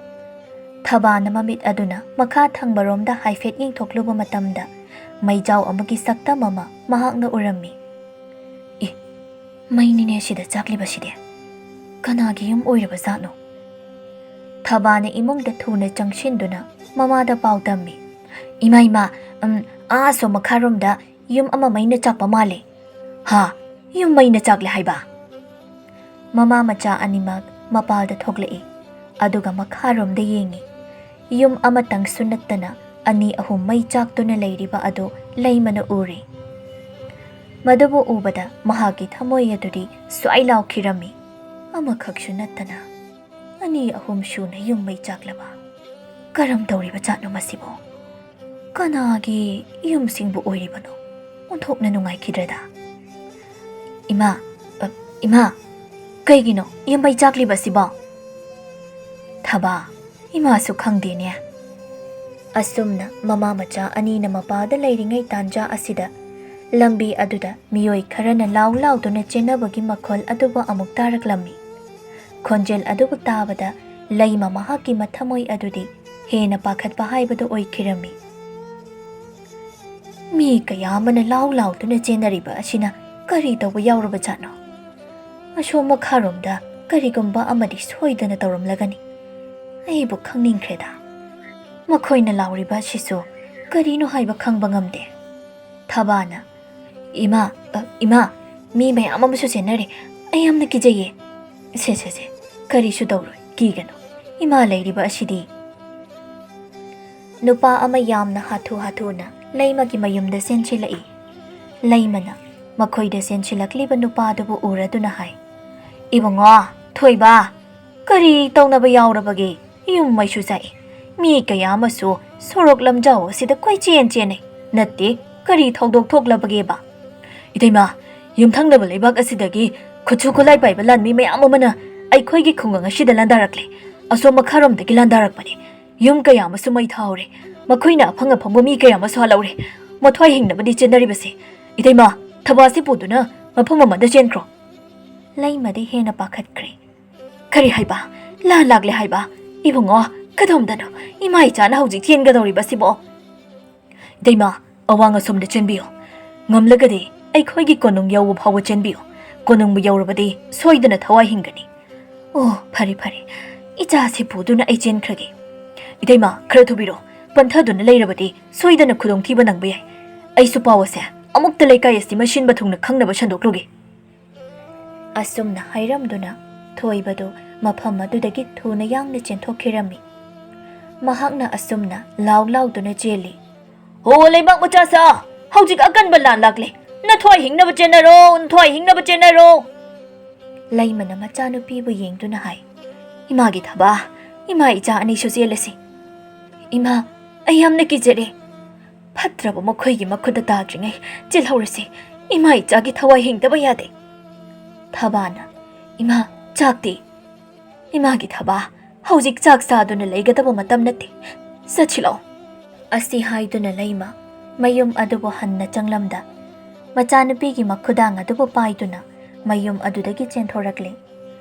ꯊꯕꯥꯅ ꯃꯃꯤꯠ ꯑꯗꯨꯅ ꯃꯈꯥ ꯊꯪꯕꯔꯣꯝꯗ ꯍꯥꯏꯐꯦꯠ ꯌꯦꯡꯊꯣꯛꯂꯨꯕ ꯃꯇꯝꯗ ꯃꯩꯖꯥꯎ ꯑꯃꯒꯤ ꯁꯛꯇꯝ ꯑꯃ ꯃꯍꯥꯛꯅ ꯎꯔꯝꯃꯤ꯫ "ꯑꯦ, ꯃꯩꯅꯤꯅꯦ ꯁꯤꯗ ꯆꯥꯛꯂꯤꯕꯁꯤꯗꯤ꯫ ꯀꯅꯥꯒꯤ ꯌꯨꯝ ꯑꯣꯏꯔꯕ ꯖꯥꯠꯅꯣ?" ꯊꯕꯥꯅ ꯏꯃꯨꯡꯗ ꯊꯨꯅ ꯆꯪꯁꯤꯟꯗꯨꯅ ꯃꯃꯥꯗ ꯄꯥꯎ ꯇꯝꯃꯤ꯫ "ꯏꯃꯥ, ꯏꯃꯥ, ꯎꯝ, ꯑꯥ ꯑꯁꯣꯝ ꯃꯈꯥꯔꯣꯝꯗ ꯌꯨꯝ ꯑꯃ ꯃꯩꯅ ꯆꯥꯛꯄ ꯃꯥꯜꯂꯦ꯫" "ꯍꯥ? ꯌꯨꯝ ꯃꯩꯅ ꯆꯥꯛꯂꯦ ꯍꯥꯏꯕ?" ꯃꯃꯥ ꯃꯆꯥ ꯑꯅꯤꯃꯛ ꯃꯄꯥꯜꯗ ꯊꯣꯛꯂꯛꯏ, ꯑꯗꯨꯒ ꯃꯈꯥꯔꯣꯝꯗ ꯌꯦꯡꯉꯤ꯫ ꯌꯨꯝ ꯑꯃꯇꯪꯁꯨ ꯅꯠꯇꯅ ꯑꯅꯤ ꯑꯍꯨꯝ ꯃꯩ ꯆꯥꯛꯇꯨꯅ ꯂꯩꯔꯤꯕ ꯑꯗꯨ ꯂꯩꯃꯅ ꯎꯔꯦ꯫ ꯃꯗꯨꯕꯨ ꯎꯕꯗ ꯃꯍꯥꯛꯀꯤ ꯊꯃꯣꯏ ꯑꯗꯨꯗꯤ ꯁ꯭ꯋꯥꯏ ꯂꯥꯎꯈꯤꯔꯝꯃꯤ꯫ ꯑꯃꯈꯛꯁꯨ ꯅꯠꯇꯅ ꯑꯅꯤ ꯑꯍꯨꯝ ꯁꯨꯅ ꯌꯨꯝ ꯃꯩ ꯆꯥꯛꯂꯕ? ꯀꯔꯝ ꯇꯧꯔꯤꯕ ꯖꯥꯠꯅꯣ ꯃꯁꯤꯕꯨ? ꯀꯅꯥꯒꯤ ꯌꯨꯝꯁꯤꯡꯕꯨ ꯑꯣꯏꯔꯤꯕꯅꯣ? ꯑꯣꯟꯊꯣꯛꯅ ꯅꯨꯡꯉꯥꯏꯈꯤꯗ꯭ꯔꯦꯗ꯫ "ꯏꯃꯥ, ꯑ, ꯏꯃꯥ, ꯀꯩꯒꯤꯅꯣ ꯌꯨꯝ ꯃꯩ ꯆꯥꯛꯂꯤꯕꯁꯤꯕꯣ?" "ꯊꯕꯥ, ꯏꯃꯥꯁꯨ ꯈꯪꯗꯦꯅꯦ꯫" ꯑꯁꯨꯝꯅ ꯃꯃꯥ ꯃꯆꯥ ꯑꯅꯤꯅ ꯃꯄꯥꯗ ꯂꯩꯔꯤꯉꯩ ꯇꯥꯟꯖꯥ ꯑꯁꯤꯗ ꯂꯝꯕꯤ ꯑꯗꯨꯗ ꯃꯤꯑꯣꯏ ꯈꯔꯅ ꯂꯥꯎ ꯂꯥꯎꯗꯨꯅ ꯆꯦꯟꯅꯕꯒꯤ ꯃꯈꯣꯜ ꯑꯗꯨꯕꯨ ꯑꯃꯨꯛ ꯇꯥꯔꯛꯂꯝꯃꯤ꯫ ꯈꯣꯟꯖꯦꯜ ꯑꯗꯨꯕꯨ ꯇꯥꯕꯗ ꯂꯩꯃ ꯃꯍꯥꯛꯀꯤ ꯃꯊꯃꯣꯏ ꯑꯗꯨꯗꯤ ꯍꯦꯟꯅ ꯄꯥꯈꯠꯄ ꯍꯥꯏꯕꯗꯨ ꯑꯣꯏꯈꯤꯔꯝꯃꯤ꯫ ꯃꯤ ꯀꯌꯥ ꯑꯃꯅ ꯂꯥꯎ ꯂꯥꯎꯗꯨꯅ ꯆꯦꯟꯅꯔꯤꯕ ꯑꯁꯤꯅ ꯀꯔꯤ ꯇꯧꯕ ꯌꯥꯎꯔꯕꯖꯥꯠꯅꯣ? ꯑꯁꯣꯝ ꯃꯈꯥꯔꯣꯝꯗ ꯀꯔꯤꯒꯨꯝꯕ ꯑꯃꯗꯤ ꯁꯣꯏꯗꯅ ꯇꯧꯔꯝꯂꯒꯅꯤ꯫ ꯑꯩꯕꯨ ꯈꯪꯅꯤꯡꯈ꯭ꯔꯦꯗ꯫ ꯃꯈꯣꯏꯅ ꯂꯥꯎꯔꯤꯕ ꯑꯁꯤꯁꯨ ꯀꯔꯤꯅꯣ ꯍꯥꯏꯕ ꯈꯪꯕ ꯉꯝꯗꯦ꯫ ꯊꯕꯥꯅ, "ꯏꯃꯥ, ꯑ, ꯏꯃꯥ, ꯃꯤ ꯃꯌꯥꯝ ꯑꯃꯁꯨ ꯆꯦꯟꯅꯔꯦ꯫ ꯑꯩ ꯌꯥꯝꯅ ꯀꯤꯖꯩꯌꯦ꯫" "ꯁꯦ, ꯁꯦ, ꯁꯦ, ꯀꯔꯤꯁꯨ ꯇꯧꯔꯣꯏ, ꯀꯤꯒꯅꯨ꯫ ꯏꯃꯥ ꯂꯩꯔꯤꯕ ꯑꯁꯤꯗꯤ꯫" ꯅꯨꯄꯥ ꯑꯃ ꯌꯥꯝꯅ ꯍꯥꯊꯨ ꯍꯥꯊꯨꯅ ꯂꯩꯃꯒꯤ ꯃꯌꯨꯝꯗ ꯆꯦꯟꯁꯤꯜꯂꯛꯏ꯫ ꯂꯩꯃꯅ ꯃꯈꯣꯏꯗ ꯆꯦꯟꯁꯤꯜꯂꯛꯂꯤꯕ ꯅꯨꯄꯥꯗꯨꯕꯨ ꯎꯔꯗꯨꯅ ꯍꯥꯏ, "ꯏꯕꯨꯡꯉꯣ, ꯊꯣꯏꯕ, ꯀꯔꯤ ꯇꯧꯅꯕ ꯌꯥꯎꯔꯕꯒꯦ? ꯌꯨꯝ ꯃꯩꯁꯨ ꯆꯥꯛꯏ꯫ ꯃꯤ ꯀꯌꯥ ꯑꯃꯁꯨ ꯁꯣꯔꯣꯛ ꯂꯝꯖꯥꯎ ꯑꯁꯤꯗ ꯀꯣꯏꯆꯦꯟ ꯆꯦꯟꯅꯩ꯫ ꯅꯠꯇꯦ, ꯀꯔꯤ ꯊꯧꯗꯣꯛ ꯊꯣꯛꯂꯕꯒꯦꯕ?" "ꯏꯇꯩꯃ, ꯌꯨꯝꯊꯪꯅꯕ ꯂꯩꯕꯥꯛ ꯑꯁꯤꯗꯒꯤ ꯈꯨꯠꯁꯨ ꯈꯨꯠꯂꯥꯏ ꯄꯥꯏꯕ ꯂꯥꯟꯃꯤ ꯃꯌꯥꯝ ꯑꯃꯅ ꯑꯩꯈꯣꯏꯒꯤ ꯈꯨꯡꯒꯪ ꯑꯁꯤꯗ ꯂꯥꯟꯗꯥꯔꯛꯂꯦ꯫ ꯑꯁꯣꯝ ꯃꯈꯥꯔꯣꯝꯗꯒꯤ ꯂꯥꯟꯗꯥꯔꯛꯄꯅꯤ꯫ ꯌꯨꯝ ꯀꯌꯥ ꯑꯃꯁꯨ ꯃꯩ ꯊꯥꯍꯧꯔꯦ꯫ ꯃꯈꯣꯏꯅ ꯑꯐꯪ ꯑꯐꯪꯕ ꯃꯤ ꯀꯌꯥ ꯑꯃꯁꯨ ꯍꯥꯠꯍꯧꯔꯦ꯫ ꯃꯊ꯭ꯋꯥꯏ ꯍꯤꯡꯅꯕꯗꯤ ꯆꯦꯟꯅꯔꯤꯕꯁꯦ꯫ ꯏꯇꯩꯃ, ꯊꯕꯥꯁꯤ ꯄꯨꯗꯨꯅ ꯃꯐꯝ ꯑꯃꯗ ꯆꯦꯟꯈ꯭ꯔꯣ꯫" ꯂꯩꯃꯗꯤ ꯍꯦꯟꯅ ꯄꯥꯈꯠꯈ꯭ꯔꯦ꯫ "ꯀꯔꯤ ꯍꯥꯏꯕ? ꯂꯥꯟ ꯂꯥꯛꯂꯦ ꯍꯥꯏꯕ? ꯏꯕꯨꯡꯉꯣ, ꯀꯗꯣꯝꯗꯅꯣ ꯏꯃꯥ ꯏꯆꯥꯅ ꯍꯧꯖꯤꯛ ꯆꯦꯟꯒꯗꯧꯔꯤꯕꯁꯤꯕꯣ?" "ꯏꯇꯩꯃ, ꯑꯋꯥꯡ ꯑꯁꯣꯝꯗ ꯆꯦꯟꯕꯤꯌꯨ꯫ ꯉꯝꯂꯒꯗꯤ ꯑꯩꯈꯣꯏꯒꯤ ꯀꯣꯅꯨꯡ ꯌꯧꯕ ꯐꯥꯎꯕ ꯆꯦꯟꯕꯤꯌꯨ꯫ ꯀꯣꯅꯨꯡꯕꯨ ꯌꯧꯔꯕꯗꯤ ꯁꯣꯏꯗꯅ ꯊꯋꯥꯏ ꯍꯤꯡꯒꯅꯤ꯫" "ꯑꯣ, ꯐꯔꯦ, ꯐꯔꯦ꯫ ꯏꯆꯥꯁꯤ ꯄꯨꯗꯨꯅ ꯑꯩ ꯆꯦꯟꯈ꯭ꯔꯒꯦ꯫" "ꯏꯇꯩꯃ, ꯈꯔ ꯊꯨꯕꯤꯔꯣ꯫ ꯄꯟꯊꯗꯨꯅ ꯂꯩꯔꯕꯗꯤ ꯁꯣꯏꯗꯅ ꯈꯨꯗꯣꯡꯊꯤꯕ ꯅꯪꯕ ꯌꯥꯏ꯫ ꯑꯩꯁꯨ ꯄꯥꯎ ꯑꯁꯦ ꯑꯃꯨꯛꯇ ꯂꯩꯀꯥꯏ ꯑꯁꯤꯃ ꯁꯤꯟꯕ ꯊꯨꯡꯅ ꯈꯪꯅꯕ ꯁꯟꯗꯣꯛꯂꯨꯒꯦ꯫" ꯑꯁꯨꯝꯅ ꯍꯥꯏꯔꯝꯗꯨꯅ ꯊꯣꯏꯕꯗꯨ ꯃꯐꯝ ꯑꯗꯨꯗꯒꯤ ꯊꯨꯅ ꯌꯥꯡꯅ ꯆꯦꯟꯊꯣꯛꯈꯤꯔꯝꯃꯤ꯫ ꯃꯍꯥꯛꯅ ꯑꯁꯨꯝꯅ ꯂꯥꯎ ꯂꯥꯎꯗꯨꯅ ꯆꯦꯜꯂꯤ꯫ "ꯍꯣ, ꯂꯩꯕꯥꯛ ꯃꯆꯥ ꯁꯥ! ꯍꯧꯖꯤꯛ ꯑꯀꯟꯕ ꯂꯥꯟ ꯂꯥꯛꯂꯦ꯫ ꯅꯊ꯭ꯋꯥꯏ ꯍꯤꯡꯅꯕ ꯆꯦꯟꯅꯔꯣ, ꯅꯊ꯭ꯋꯥꯏ ꯍꯤꯡꯅꯕ ꯆꯦꯟꯅꯔꯣ!" ꯂꯩꯃꯅ ꯃꯆꯥꯅꯨꯄꯤꯕꯨ ꯌꯦꯡꯗꯨꯅ ꯍꯥꯏ꯫ "ꯏꯃꯥꯒꯤ ꯊꯕꯥ, ꯏꯃꯥ ꯏꯆꯥ ꯑꯅꯤꯁꯨ ꯆꯦꯜꯂꯁꯤ꯫ ꯏꯃꯥ, ꯑꯩ ꯌꯥꯝꯅ ꯀꯤꯖꯔꯦ꯫ ꯐꯠꯇ꯭ꯔꯕ ꯃꯈꯣꯏꯒꯤ ꯃꯈꯨꯠꯇ ꯇꯥꯗ꯭ꯔꯤꯉꯩ ꯆꯦꯜꯍꯧꯔꯁꯤ꯫ ꯏꯃꯥ ꯏꯆꯥꯒꯤ ꯊꯋꯥꯏ ꯍꯤꯡꯗꯕ ꯌꯥꯗꯦ꯫" ꯊꯕꯥꯅ, "ꯏꯃꯥ, ꯆꯥꯛꯇꯤ?" "ꯏꯃꯥꯒꯤ ꯊꯕꯥ, ꯍꯧꯖꯤꯛ ꯆꯥꯛ ꯆꯥꯗꯨꯅ ꯂꯩꯒꯗꯕ ꯃꯇꯝ ꯅꯠꯇꯦ꯫ ꯆꯠꯁꯤꯂꯥꯎ꯫" ꯑꯁꯤ ꯍꯥꯏꯗꯨꯅ ꯂꯩꯃ ꯃꯌꯨꯝ ꯑꯗꯨꯕꯨ ꯍꯟꯅ ꯆꯪꯂꯝꯗ ꯃꯆꯥꯅꯨꯄꯤꯒꯤ ꯃꯈꯨꯗꯥꯡ ꯑꯗꯨꯕꯨ ꯄꯥꯏꯗꯨꯅ ꯃꯌꯨꯝ ꯑꯗꯨꯗꯒꯤ ꯆꯦꯟꯊꯣꯔꯛꯂꯦ꯫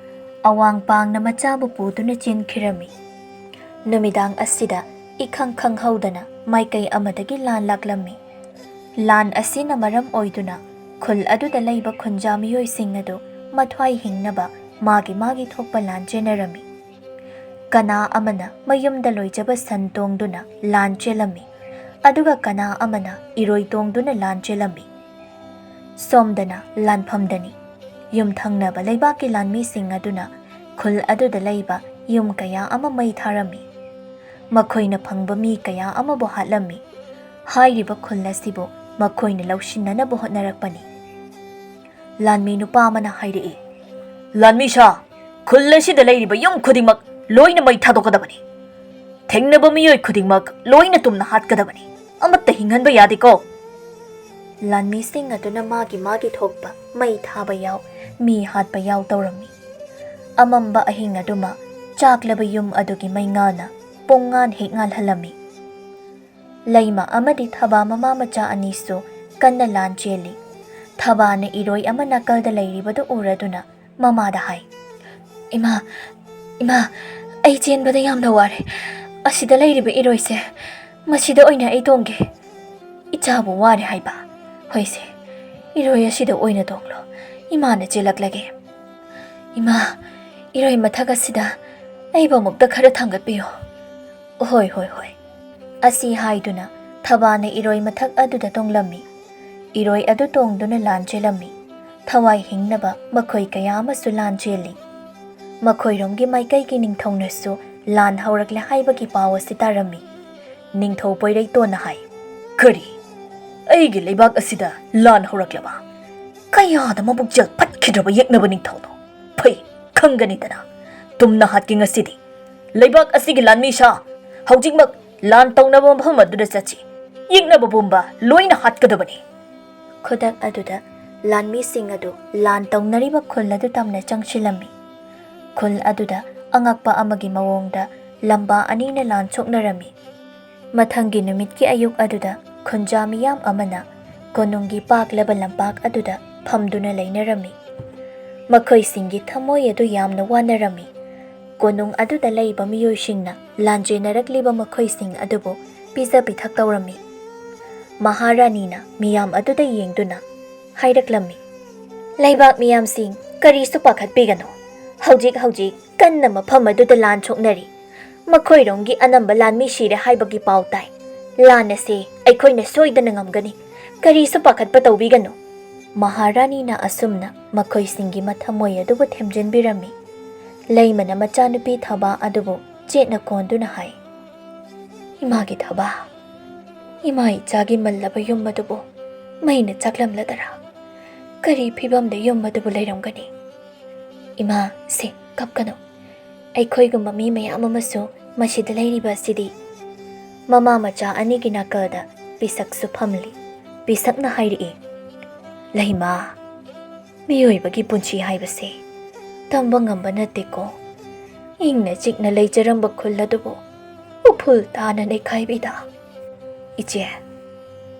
ꯑꯋꯥꯡ ꯄꯥꯡꯅ ꯃꯆꯥꯕꯨ ꯄꯨꯗꯨꯅ ꯆꯦꯟꯈꯤꯔꯝꯃꯤ꯫ ꯅꯨꯃꯤꯗꯥꯡ ꯑꯁꯤꯗ ꯏꯈꯪ ꯈꯪꯍꯧꯗꯅ ꯃꯥꯏꯀꯩ ꯑꯃꯗꯒꯤ ꯂꯥꯟ ꯂꯥꯛꯂꯝꯃꯤ꯫ ꯂꯥꯟ ꯑꯁꯤꯅ ꯃꯔꯝ ꯑꯣꯏꯗꯨꯅ ꯈꯨꯜ ꯑꯗꯨꯗ ꯂꯩꯕ ꯈꯨꯟꯖꯥ ꯃꯤꯑꯣꯏꯁꯤꯡ ꯑꯗꯨ ꯃꯊ꯭ꯋꯥꯏ ꯍꯤꯡꯅꯕ ꯃꯥꯒꯤ ꯃꯥꯒꯤ ꯊꯣꯛꯄ ꯂꯥꯟ ꯆꯦꯟꯅꯔꯝꯃꯤ꯫ ꯀꯅꯥ ꯑꯃꯅ ꯃꯌꯨꯝꯗ ꯂꯣꯏꯖꯕ ꯁꯟ ꯇꯣꯡꯗꯨꯅ ꯂꯥꯟ ꯆꯦꯜꯂꯝꯃꯤ, ꯑꯗꯨꯒ ꯀꯅꯥ ꯑꯃꯅ ꯏꯔꯣꯏ ꯇꯣꯡꯗꯨꯅ ꯂꯥꯟ ꯆꯦꯜꯂꯝꯃꯤ꯫ ꯁꯣꯝꯗꯅ ꯂꯥꯟꯐꯝꯗꯅꯤ꯫ ꯌꯨꯝꯊꯪꯅꯕ ꯂꯩꯕꯥꯛꯀꯤ ꯂꯥꯟꯃꯤꯁꯤꯡ ꯑꯗꯨꯅ ꯈꯨꯜ ꯑꯗꯨꯗ ꯂꯩꯕ ꯌꯨꯝ ꯀꯌꯥ ꯑꯃ ꯃꯩ ꯊꯥꯔꯝꯃꯤ꯫ ꯃꯈꯣꯏꯅ ꯐꯪꯕ ꯃꯤ ꯀꯌꯥ ꯑꯃꯕꯨ ꯍꯥꯠꯂꯝꯃꯤ꯫ ꯍꯥꯏꯔꯤꯕ ꯈꯨꯜ ꯑꯁꯤꯕꯨ ꯃꯈꯣꯏꯅ ꯂꯧꯁꯤꯟꯅꯅꯕ ꯍꯣꯠꯅꯔꯛꯄꯅꯤ꯫ ꯂꯥꯟꯃꯤ ꯅꯨꯄꯥ ꯑꯃꯅ ꯍꯥꯏꯔꯛꯏ, "ꯂꯥꯟꯃꯤ ꯁꯥ, ꯈꯨꯜ ꯑꯁꯤꯗ ꯂꯩꯔꯤꯕ ꯌꯨꯝ ꯈꯨꯗꯤꯡꯃꯛ ꯂꯣꯏꯅ ꯃꯩ ꯊꯥꯗꯣꯛꯀꯗꯕꯅꯤ꯫ ꯊꯦꯡꯅꯕ ꯃꯤꯑꯣꯏ ꯈꯨꯗꯤꯡꯃꯛ ꯂꯣꯏꯅ ꯇꯨꯝꯅ ꯍꯥꯠꯀꯗꯕꯅꯤ꯫ ꯑꯃꯠꯇ ꯍꯤꯡꯍꯟꯕ ꯌꯥꯗꯦꯀꯣ꯫" ꯂꯥꯟꯃꯤꯁꯤꯡ ꯑꯗꯨꯅ ꯃꯥꯒꯤ ꯃꯥꯒꯤ ꯊꯣꯛꯄ ꯃꯩ ꯊꯥꯕ ꯌꯥꯎ, ꯃꯤ ꯍꯥꯠꯄ ꯌꯥꯎ ꯇꯧꯔꯝꯃꯤ꯫ ꯑꯃꯝꯕ ꯑꯍꯤꯡ ꯑꯗꯨꯃ ꯆꯥꯛꯂꯕ ꯌꯨꯝ ꯑꯗꯨꯒꯤ ꯃꯩꯉꯥꯜꯅ ꯄꯨꯡꯉꯥꯟ ꯍꯦꯛ ꯉꯥꯜꯍꯜꯂꯝꯃꯤ꯫ ꯂꯩꯃ ꯑꯃꯗꯤ ꯊꯕꯥ ꯃꯃꯥ ꯃꯆꯥ ꯑꯅꯤꯁꯨ ꯀꯟꯅ ꯂꯥꯟ ꯆꯦꯜꯂꯤ꯫ ꯊꯕꯥꯅ ꯏꯔꯣꯏ ꯑꯃ ꯅꯥꯀꯜꯗ ꯂꯩꯔꯤꯕꯗꯨ ꯎꯔꯗꯨꯅ ꯃꯃꯥꯗ ꯍꯥꯏ, "ꯏꯃꯥ, ꯏꯃꯥ, ꯑꯩ ꯆꯦꯟꯕꯗ ꯌꯥꯝꯅ ꯋꯥꯔꯦ꯫ ꯑꯁꯤꯗ ꯂꯩꯔꯤꯕ ꯏꯔꯣꯏꯁꯦ, ꯃꯁꯤꯗ ꯑꯣꯏꯅ ꯑꯩ ꯇꯣꯡꯒꯦ꯫ ꯏꯆꯥꯕꯨ ꯋꯥꯔꯦ ꯍꯥꯏꯕ꯫ ꯍꯣꯏꯁꯦ, ꯏꯔꯣꯏ ꯑꯁꯤꯗ ꯑꯣꯏꯅ ꯇꯣꯡꯂꯣ꯫ ꯏꯃꯥꯅ ꯆꯦꯜꯂꯛꯂꯒꯦ꯫ ꯏꯃꯥ, ꯏꯔꯣꯏ ꯃꯊꯛ ꯑꯁꯤꯗ ꯑꯩꯕꯨ ꯑꯃꯨꯛꯇ ꯈꯔ ꯊꯥꯡꯒꯠꯄꯤꯌꯨ꯫" "ꯍꯣꯏ, ꯍꯣꯏ, ꯍꯣꯏ꯫" ꯑꯁꯤ ꯍꯥꯏꯗꯨꯅ ꯊꯕꯥꯅ ꯏꯔꯣꯏ ꯃꯊꯛ ꯑꯗꯨꯗ ꯇꯣꯡꯂꯝꯃꯤ꯫ ꯏꯔꯣꯏ ꯑꯗꯨ ꯇꯣꯡꯗꯨꯅ ꯂꯥꯟ ꯆꯦꯜꯂꯝꯃꯤ꯫ ꯊꯋꯥꯏ ꯍꯤꯡꯅꯕ ꯃꯈꯣꯏ ꯀꯌꯥ ꯑꯃꯁꯨ ꯂꯥꯟ ꯆꯦꯜꯂꯤ꯫ ꯃꯈꯣꯏꯔꯣꯝꯒꯤ ꯃꯥꯏꯀꯩꯒꯤ ꯅꯤꯡꯊꯧꯅꯁꯨ ꯂꯥꯟ ꯍꯧꯔꯛꯂꯦ ꯍꯥꯏꯕꯒꯤ ꯄꯥꯎ ꯑꯁꯤ ꯇꯥꯔꯝꯃꯤ꯫ ꯅꯤꯡꯊꯧ ꯄꯣꯏꯔꯩꯇꯣꯟꯅ ꯍꯥꯏ, "ꯀꯔꯤ? ꯑꯩꯒꯤ ꯂꯩꯕꯥꯛ ꯑꯁꯤꯗ ꯂꯥꯟ ꯍꯧꯔꯛꯂꯕ? ꯀꯌꯥꯗ ꯃꯕꯨꯛꯆꯦꯜ ꯐꯠꯈꯤꯗ꯭ꯔꯕ ꯌꯦꯛꯅꯕ ꯅꯤꯡꯊꯧꯅꯣ? ꯐꯩ, ꯈꯪꯒꯅꯤꯗꯅ꯫ ꯇꯨꯝꯅ ꯍꯥꯠꯀꯦ ꯉꯁꯤꯗꯤ꯫ ꯂꯩꯕꯥꯛ ꯑꯁꯤꯒꯤ ꯂꯥꯟꯃꯤ ꯁꯥ, ꯍꯧꯖꯤꯛꯃꯛ ꯂꯥꯟ ꯇꯧꯅꯕ ꯃꯐꯝ ꯑꯗꯨꯗ ꯆꯠꯁꯤ꯫ ꯌꯦꯛꯅꯕ ꯄꯨꯝꯕ ꯂꯣꯏꯅ ꯍꯥꯠꯀꯗꯕꯅꯤ꯫" ꯈꯨꯗꯛ ꯑꯗꯨꯗ ꯂꯥꯟꯃꯤꯁꯤꯡ ꯑꯗꯨ ꯂꯥꯟ ꯇꯧꯅꯔꯤꯕ ꯈꯨꯜ ꯑꯗꯨ ꯇꯝꯅ ꯆꯪꯁꯤꯜꯂꯝꯃꯤ꯫ ꯈꯨꯜ ꯑꯗꯨꯗ ꯑꯉꯛꯄ ꯑꯃꯒꯤ ꯃꯑꯣꯡꯗ ꯂꯝꯕꯥ ꯑꯅꯤꯅ ꯂꯥꯟ ꯁꯣꯛꯅꯔꯝꯃꯤ꯫ ꯃꯊꯪꯒꯤ ꯅꯨꯃꯤꯠꯀꯤ ꯑꯌꯨꯛ ꯑꯗꯨꯗ ꯈꯨꯟꯖꯥ ꯃꯤꯌꯥꯝ ꯑꯃꯅ ꯀꯣꯅꯨꯡꯒꯤ ꯄꯥꯛꯂꯕ ꯂꯝꯄꯥꯛ ꯑꯗꯨꯗ ꯐꯝꯗꯨꯅ ꯂꯩꯅꯔꯝꯃꯤ꯫ ꯃꯈꯣꯏꯁꯤꯡꯒꯤ ꯊꯃꯣꯏ ꯑꯗꯨ ꯌꯥꯝꯅ ꯋꯥꯅꯔꯝꯃꯤ꯫ ꯀꯣꯅꯨꯡ ꯑꯗꯨꯗ ꯂꯩꯕ ꯃꯤꯑꯣꯏꯁꯤꯡꯅ ꯂꯥꯟꯖꯦꯟꯅꯔꯛꯂꯤꯕ ꯃꯈꯣꯏꯁꯤꯡ ꯑꯗꯨꯕꯨ ꯄꯤꯖ ꯄꯤꯊꯛ ꯇꯧꯔꯝꯃꯤ꯫ ꯃꯍꯥꯔꯥꯅꯤꯅ ꯃꯤꯌꯥꯝ ꯑꯗꯨꯗ ꯌꯦꯡꯗꯨꯅ ꯍꯥꯏꯔꯛꯂꯝꯃꯤ, "ꯂꯩꯕꯥꯛ ꯃꯤꯌꯥꯝꯁꯤꯡ, ꯀꯔꯤꯁꯨ ꯄꯥꯈꯠꯄꯤꯒꯅꯨ꯫ ꯍꯧꯖꯤꯛ ꯍꯧꯖꯤꯛ ꯀꯟꯅ ꯃꯐꯝ ꯑꯗꯨꯗ ꯂꯥꯟ ꯁꯣꯛꯅꯔꯤ꯫ ꯃꯈꯣꯏꯔꯣꯝꯒꯤ ꯑꯅꯝꯕ ꯂꯥꯟꯃꯤ ꯁꯤꯔꯦ ꯍꯥꯏꯕꯒꯤ ꯄꯥꯎ ꯇꯥꯏ꯫ ꯂꯥꯟ ꯑꯁꯤ ꯑꯩꯈꯣꯏꯅ ꯁꯣꯏꯗꯅ ꯉꯝꯒꯅꯤ꯫ ꯀꯔꯤꯁꯨ ꯄꯥꯈꯠꯄ ꯇꯧꯕꯤꯒꯅꯨ꯫" ꯃꯍꯥꯔꯥꯅꯤꯅ ꯑꯁꯨꯝꯅ ꯃꯈꯣꯏꯁꯤꯡꯒꯤ ꯃꯊꯃꯣꯏ ꯑꯗꯨꯕꯨ ꯊꯦꯝꯖꯤꯟꯕꯤꯔꯝꯃꯤ꯫ ꯂꯩꯃꯅ ꯃꯆꯥꯅꯨꯄꯤ ꯊꯕꯥ ꯑꯗꯨꯕꯨ ꯆꯦꯠꯅ ꯀꯣꯟꯗꯨꯅ ꯍꯥꯏ, "ꯏꯃꯥꯒꯤ ꯊꯕꯥ, ꯏꯃꯥ ꯏꯆꯥꯒꯤ ꯃꯜꯂꯕ ꯌꯨꯝ ꯑꯗꯨꯕꯨ ꯃꯩꯅ ꯆꯥꯛꯂꯝꯂꯗꯔꯥ? ꯀꯔꯤ ꯐꯤꯕꯝꯗ ꯌꯨꯝ ꯑꯗꯨꯕꯨ ꯂꯩꯔꯝꯒꯅꯤ? ꯏꯃꯥ, ꯁꯦ, ꯀꯞꯀꯅꯨ꯫ ꯑꯩꯈꯣꯏꯒꯨꯝꯕ ꯃꯤ ꯃꯌꯥꯝ ꯑꯃꯁꯨ ꯃꯁꯤꯗ ꯂꯩꯔꯤꯕ ꯑꯁꯤꯗꯤ꯫" ꯃꯃꯥ ꯃꯆꯥ ꯑꯅꯤꯒꯤ ꯅꯥꯀꯜꯗ ꯄꯤꯁꯛꯁꯨ ꯐꯝꯂꯤ꯫ ꯄꯤꯁꯛꯅ ꯍꯥꯏꯔꯛꯏ, "ꯂꯩꯃꯥ, ꯃꯤꯑꯣꯏꯕꯒꯤ ꯄꯨꯟꯁꯤ ꯍꯥꯏꯕꯁꯦ ꯇꯝꯕ ꯉꯝꯕ ꯅꯠꯇꯦꯀꯣ꯫ ꯏꯪꯅ ꯆꯤꯛꯅ ꯂꯩꯖꯔꯝꯕ ꯈꯨꯜ ꯑꯗꯨꯕꯨ ꯎꯐꯨꯜ ꯇꯥꯅ ꯅꯩꯈꯥꯏꯕꯤꯗ꯫ ꯏꯆꯦ,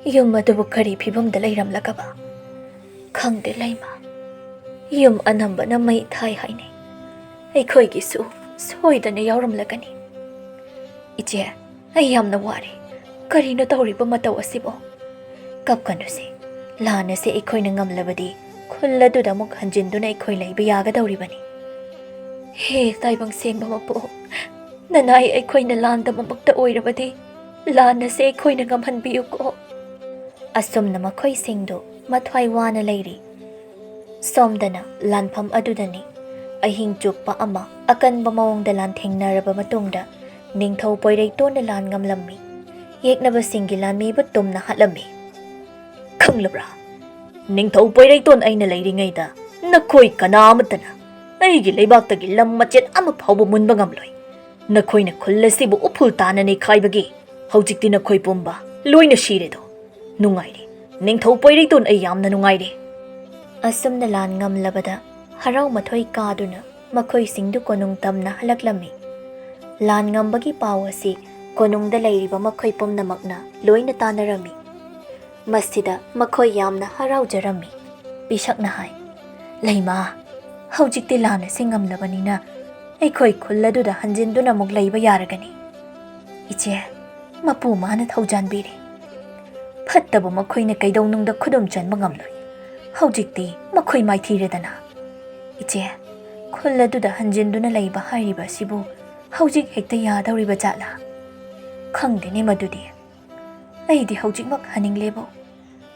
ꯌꯨꯝ ꯑꯗꯨꯕꯨ ꯀꯔꯤ ꯐꯤꯕꯝꯗ ꯂꯩꯔꯝꯂꯒꯕ? ꯈꯪꯗꯦ ꯂꯩꯃ, ꯌꯨꯝ ꯑꯅꯝꯕꯅ ꯃꯩ ꯊꯥꯏ ꯍꯥꯏꯅꯩ꯫ ꯑꯩꯈꯣꯏꯒꯤꯁꯨ ꯁꯣꯏꯗꯅ ꯌꯥꯎꯔꯝꯂꯒꯅꯤ꯫ ꯏꯆꯦ, ꯑꯩ ꯌꯥꯝꯅ ꯋꯥꯔꯦ꯫ ꯀꯔꯤꯅꯣ ꯇꯧꯔꯤꯕ ꯃꯇꯧ ꯑꯁꯤꯕꯣ? ꯀꯞꯀꯅꯨꯁꯦ꯫ ꯂꯥꯟ ꯑꯁꯤ ꯑꯩꯈꯣꯏꯅ ꯉꯝꯂꯕꯗꯤ ꯈꯨꯜ ꯑꯗꯨꯗ ꯑꯃꯨꯛ ꯍꯟꯖꯤꯟꯗꯨꯅ ꯑꯩꯈꯣꯏ ꯂꯩꯕ ꯌꯥꯒꯗꯧꯔꯤꯕꯅꯤ꯫ ꯍꯦ ꯇꯥꯏꯕꯪ ꯁꯦꯝꯕ ꯃꯄꯨ, ꯅꯅꯥꯏ ꯑꯩꯈꯣꯏꯅ ꯂꯥꯟꯗꯕꯃꯛꯇ ꯑꯣꯏꯔꯕꯗꯤ ꯂꯥꯟ ꯑꯁꯤ ꯑꯩꯈꯣꯏꯅ ꯉꯝꯍꯟꯕꯤꯌꯨꯀꯣ꯫" ꯑꯁꯨꯝꯅ ꯃꯈꯣꯏꯁꯤꯡꯗꯨ ꯃꯊ꯭ꯋꯥꯏ ꯋꯥꯅ ꯂꯩꯔꯤ꯫ ꯁꯣꯝꯗꯅ ꯂꯥꯟꯐꯝ ꯑꯗꯨꯗꯅꯤ꯫ ꯑꯍꯤꯡ ꯆꯨꯞꯄ ꯑꯃ ꯑꯀꯟꯕ ꯃꯑꯣꯡꯗ ꯂꯥꯟꯊꯦꯡꯅꯔꯕ ꯃꯇꯨꯡꯗ ꯅꯤꯡꯊꯧ ꯄꯣꯏꯔꯩꯇꯣꯟꯅ ꯂꯥꯟ ꯉꯝꯂꯝꯃꯤ꯫ ꯌꯦꯛꯅꯕꯁꯤꯡꯒꯤ ꯂꯥꯟꯃꯤꯕꯨ ꯇꯨꯝꯅ ꯍꯥꯠꯂꯝꯃꯤ꯫ "ꯈꯪꯂꯕ꯭ꯔꯥ? ꯅꯤꯡꯊꯧ ꯄꯣꯏꯔꯩꯇꯣꯟ ꯑꯩꯅ ꯂꯩꯔꯤꯉꯩꯗ ꯅꯈꯣꯏ ꯀꯅꯥ ꯑꯃꯠꯇꯅ ꯑꯩꯒꯤ ꯂꯩꯕꯥꯛꯇꯒꯤ ꯂꯝ ꯃꯆꯦꯠ ꯑꯃ ꯐꯥꯎꯕ ꯃꯨꯟꯕ ꯉꯝꯂꯣꯏ꯫ ꯅꯈꯣꯏꯅ ꯈꯨꯜ ꯑꯁꯤꯕꯨ ꯎꯐꯨꯜ ꯇꯥꯅ ꯅꯩꯈꯥꯏꯕꯒꯤ ꯍꯧꯖꯤꯛꯇꯤ ꯅꯈꯣꯏ ꯄꯨꯝꯕ ꯂꯣꯏꯅ ꯁꯤꯔꯦꯗꯣ꯫ ꯅꯨꯡꯉꯥꯏꯔꯦ, ꯅꯤꯡꯊꯧ ꯄꯣꯏꯔꯩꯇꯣꯟ, ꯑꯩ ꯌꯥꯝꯅ ꯅꯨꯡꯉꯥꯏꯔꯦ꯫" ꯑꯁꯨꯝꯅ ꯂꯥꯟ ꯉꯝꯂꯕꯗ ꯍꯔꯥꯎ ꯃꯊꯣꯏ ꯀꯥꯗꯨꯅ ꯃꯈꯣꯏꯁꯤꯡꯗꯨ ꯀꯣꯅꯨꯡ ꯇꯝꯅ ꯍꯜꯂꯛꯂꯝꯃꯤ꯫ ꯂꯥꯟ ꯉꯝꯕꯒꯤ ꯄꯥꯎ ꯑꯁꯤ ꯀꯣꯅꯨꯡꯗ ꯂꯩꯔꯤꯕ ꯃꯈꯣꯏ ꯄꯨꯝꯅꯃꯛꯅ ꯂꯣꯏꯅ ꯇꯥꯅꯔꯝꯃꯤ꯫ ꯃꯁꯤꯗ ꯃꯈꯣꯏ ꯌꯥꯝꯅ ꯍꯔꯥꯎꯖꯔꯝꯃꯤ꯫ ꯄꯤꯁꯛꯅ ꯍꯥꯏ, "ꯂꯩꯃꯥ, ꯍꯧꯖꯤꯛꯇꯤ ꯂꯥꯟ ꯑꯁꯤ ꯉꯝꯂꯕꯅꯤꯅ ꯑꯩꯈꯣꯏ ꯈꯨꯜ ꯑꯗꯨꯗ ꯍꯟꯖꯤꯟꯗꯨꯅ ꯑꯃꯨꯛ ꯂꯩꯕ ꯌꯥꯔꯒꯅꯤ꯫ ꯏꯆꯦ, ꯃꯄꯨ ꯃꯥꯅ ꯊꯧꯖꯥꯟꯕꯤꯔꯦ꯫ ꯐꯠꯇꯕ ꯃꯈꯣꯏꯅ ꯀꯩꯗꯧꯅꯨꯡꯗ ꯈꯨꯗꯨꯝ ꯆꯟꯕ ꯉꯝꯂꯣꯏ꯫ ꯍꯧꯖꯤꯛꯇꯤ ꯃꯈꯣꯏ ꯃꯥꯏꯊꯤꯔꯦꯗꯅ꯫ ꯏꯆꯦ, ꯈꯨꯜ ꯑꯗꯨꯗ ꯍꯟꯖꯤꯟꯗꯨꯅ ꯂꯩꯕ ꯍꯥꯏꯔꯤꯕ ꯑꯁꯤꯕꯨ ꯍꯧꯖꯤꯛ ꯍꯦꯛꯇ ꯌꯥꯗꯧꯔꯤꯕ ꯖꯥꯠꯂꯥ? ꯈꯪꯗꯦꯅꯦ ꯃꯗꯨꯗꯤ꯫ ꯑꯩꯗꯤ ꯍꯧꯖꯤꯛꯃꯛ ꯍꯟꯅꯤꯡꯂꯦꯕꯨ꯫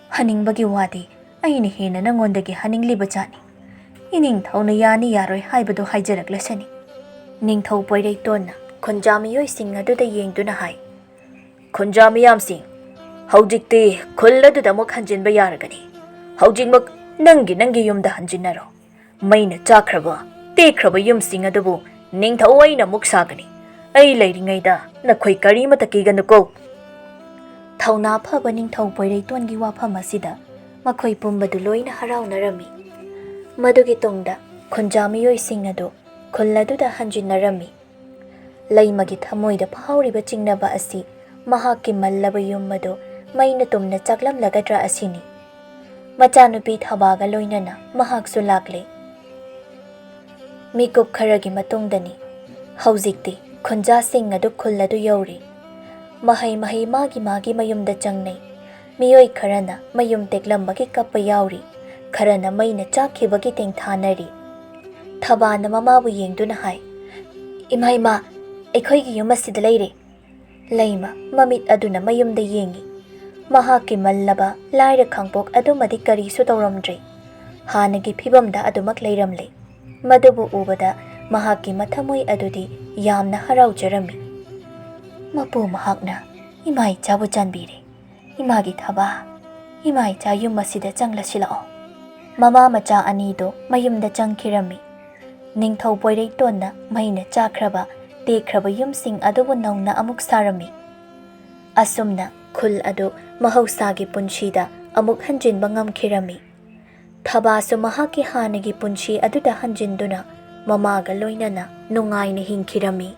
ꯍꯟꯅꯤꯡꯕꯒꯤ ꯋꯥꯗꯤ ꯑꯩꯅ ꯍꯦꯟꯅ ꯅꯉꯣꯟꯗꯒꯤ ꯍꯟꯅꯤꯡꯂꯤꯕ ꯖꯥꯠꯅꯤ꯫ ꯏꯅꯤꯡꯊꯧꯅ ꯌꯥꯅꯤ ꯌꯥꯔꯣꯏ ꯍꯥꯏꯕꯗꯨ ꯍꯥꯏꯖꯔꯛꯂꯁꯅꯤ꯫ ꯅꯤꯡꯊꯧ ꯄꯣꯏꯔꯩꯇꯣꯟꯅ ꯈꯨꯟꯖꯥ ꯃꯤꯑꯣꯏꯁꯤꯡ ꯑꯗꯨꯗ ꯌꯦꯡꯗꯨꯅ ꯍꯥꯏ, "ꯈꯨꯟꯖꯥ ꯃꯤꯌꯥꯝꯁꯤꯡ, ꯍꯧꯖꯤꯛꯇꯤ ꯈꯨꯜ ꯑꯗꯨꯗ ꯑꯃꯨꯛ ꯍꯟꯖꯤꯟꯕ ꯌꯥꯔꯒꯅꯤ꯫ ꯍꯧꯖꯤꯛꯃꯛ ꯅꯪꯒꯤ ꯅꯪꯒꯤ ꯌꯨꯝꯗ ꯍꯟꯖꯤꯟꯅꯔꯣ꯫ ꯃꯩꯅ ꯆꯥꯛꯈ꯭ꯔꯕ, ꯇꯦꯛꯈ꯭ꯔꯕ ꯌꯨꯝꯁꯤꯡ ꯑꯗꯨꯕꯨ ꯅꯤꯡꯊꯧ ꯑꯩꯅ ꯑꯃꯨꯛ ꯁꯥꯒꯅꯤ꯫ ꯑꯩ ꯂꯩꯔꯤꯉꯩꯗ ꯅꯈꯣꯏ ꯀꯔꯤꯃꯇ ꯀꯤꯒꯅꯨꯀꯣ꯫" ꯊꯧꯅꯥ ꯐꯕ ꯅꯤꯡꯊꯧ ꯄꯣꯏꯔꯩꯇꯣꯟꯒꯤ ꯋꯥꯐꯝ ꯑꯁꯤꯗ ꯃꯈꯣꯏ ꯄꯨꯝꯕꯗꯨ ꯂꯣꯏꯅ ꯍꯔꯥꯎꯅꯔꯝꯃꯤ꯫ ꯃꯗꯨꯒꯤ ꯇꯨꯡꯗ ꯈꯨꯟꯖꯥ ꯃꯤꯑꯣꯏꯁꯤꯡ ꯑꯗꯨ ꯈꯨꯜ ꯑꯗꯨꯗ ꯍꯟꯖꯤꯟꯅꯔꯝꯃꯤ꯫ ꯂꯩꯃꯒꯤ ꯊꯃꯣꯏꯗ ꯐꯥꯎꯔꯤꯕ ꯆꯤꯡꯅꯕ ꯑꯁꯤ ꯃꯍꯥꯛꯀꯤ ꯃꯜꯂꯕ ꯌꯨꯝ ꯑꯗꯨ ꯃꯩꯅ ꯇꯨꯝꯅ ꯆꯥꯛꯂꯝꯂꯒꯗ꯭ꯔꯥ ꯑꯁꯤꯅꯤ꯫ ꯃꯆꯥꯅꯨꯄꯤ ꯊꯕꯥꯒ ꯂꯣꯏꯅꯅ ꯃꯍꯥꯛꯁꯨ ꯂꯥꯛꯂꯦ꯫ ꯃꯤꯀꯨꯞ ꯈꯔꯒꯤ ꯃꯇꯨꯡꯗꯅꯤ꯫ ꯍꯧꯖꯤꯛꯇꯤ ꯈꯨꯟꯖꯥꯁꯤꯡ ꯑꯗꯨ ꯈꯨꯜ ꯑꯗꯨ ꯌꯧꯔꯤ꯫ ꯃꯍꯩ ꯃꯍꯩ ꯃꯥꯒꯤ ꯃꯥꯒꯤ ꯃꯌꯨꯝꯗ ꯆꯪꯅꯩ꯫ ꯃꯤꯑꯣꯏ ꯈꯔꯅ ꯃꯌꯨꯝ ꯇꯦꯛꯂꯝꯕꯒꯤ ꯀꯞꯄ ꯌꯥꯎꯔꯤ, ꯈꯔꯅ ꯃꯩꯅ ꯆꯥꯛꯈꯤꯕꯒꯤ ꯇꯦꯡꯊꯥꯅꯔꯤ꯫ ꯊꯕꯥꯅ ꯃꯃꯥꯕꯨ ꯌꯦꯡꯗꯨꯅ ꯍꯥꯏ, "ꯏꯃꯥ, ꯏꯃꯥ, ꯑꯩꯈꯣꯏꯒꯤ ꯌꯨꯝ ꯑꯁꯤꯗ ꯂꯩꯔꯦ!" ꯂꯩꯃ ꯃꯃꯤꯠ ꯑꯗꯨꯅ ꯃꯌꯨꯝꯗ ꯌꯦꯡꯉꯤ꯫ ꯃꯍꯥꯛꯀꯤ ꯃꯜꯂꯕ ꯂꯥꯏꯔ ꯈꯥꯡꯄꯣꯛ ꯑꯗꯨꯃꯗꯤ ꯀꯔꯤꯁꯨ ꯇꯧꯔꯝꯗ꯭ꯔꯦ꯫ ꯍꯥꯟꯅꯒꯤ ꯐꯤꯕꯝꯗ ꯑꯗꯨꯃꯛ ꯂꯩꯔꯝꯂꯦ꯫ ꯃꯗꯨꯕꯨ ꯎꯕꯗ ꯃꯍꯥꯛꯀꯤ ꯃꯊꯃꯣꯏ ꯑꯗꯨꯗꯤ ꯌꯥꯝꯅ ꯍꯔꯥꯎꯖꯔꯝꯃꯤ꯫ "ꯃꯄꯨ ꯃꯍꯥꯛꯅ ꯏꯃꯥ ꯏꯆꯥꯕꯨ ꯆꯥꯟꯕꯤꯔꯦ꯫ ꯏꯃꯥꯒꯤ ꯊꯕꯥ, ꯏꯃꯥ ꯏꯆꯥ ꯌꯨꯝ ꯑꯁꯤꯗ ꯆꯪꯂꯁꯤ ꯂꯥꯛꯑꯣ꯫" ꯃꯃꯥ ꯃꯆꯥ ꯑꯅꯤꯗꯨ ꯃꯌꯨꯝꯗ ꯆꯪꯈꯤꯔꯝꯃꯤ꯫ ꯅꯤꯡꯊꯧ ꯄꯣꯏꯔꯩꯇꯣꯟꯅ ꯃꯩꯅ ꯆꯥꯛꯈ꯭ꯔꯕ, ꯇꯦꯛꯈ꯭ꯔꯕ ꯌꯨꯝꯁꯤꯡ ꯑꯗꯨꯕꯨ ꯅꯧꯅ ꯑꯃꯨꯛ ꯁꯥꯔꯝꯃꯤ꯫ ꯑꯁꯨꯝꯅ ꯈꯨꯜ ꯑꯗꯨ ꯃꯍꯧꯁꯥꯒꯤ ꯄꯨꯟꯁꯤꯗ ꯑꯃꯨꯛ ꯍꯟꯖꯤꯟꯕ ꯉꯝꯈꯤꯔꯝꯃꯤ꯫ ꯊꯕꯥꯁꯨ ꯃꯍꯥꯛꯀꯤ ꯍꯥꯟꯅꯒꯤ ꯄꯨꯟꯁꯤ ꯑꯗꯨꯗ ꯍꯟꯖꯤꯟꯗꯨꯅ ꯃꯃꯥꯒ ꯂꯣꯏꯅꯅ ꯅꯨꯡꯉꯥꯏꯅ ꯍꯤꯡꯈꯤꯔꯝꯃꯤ꯫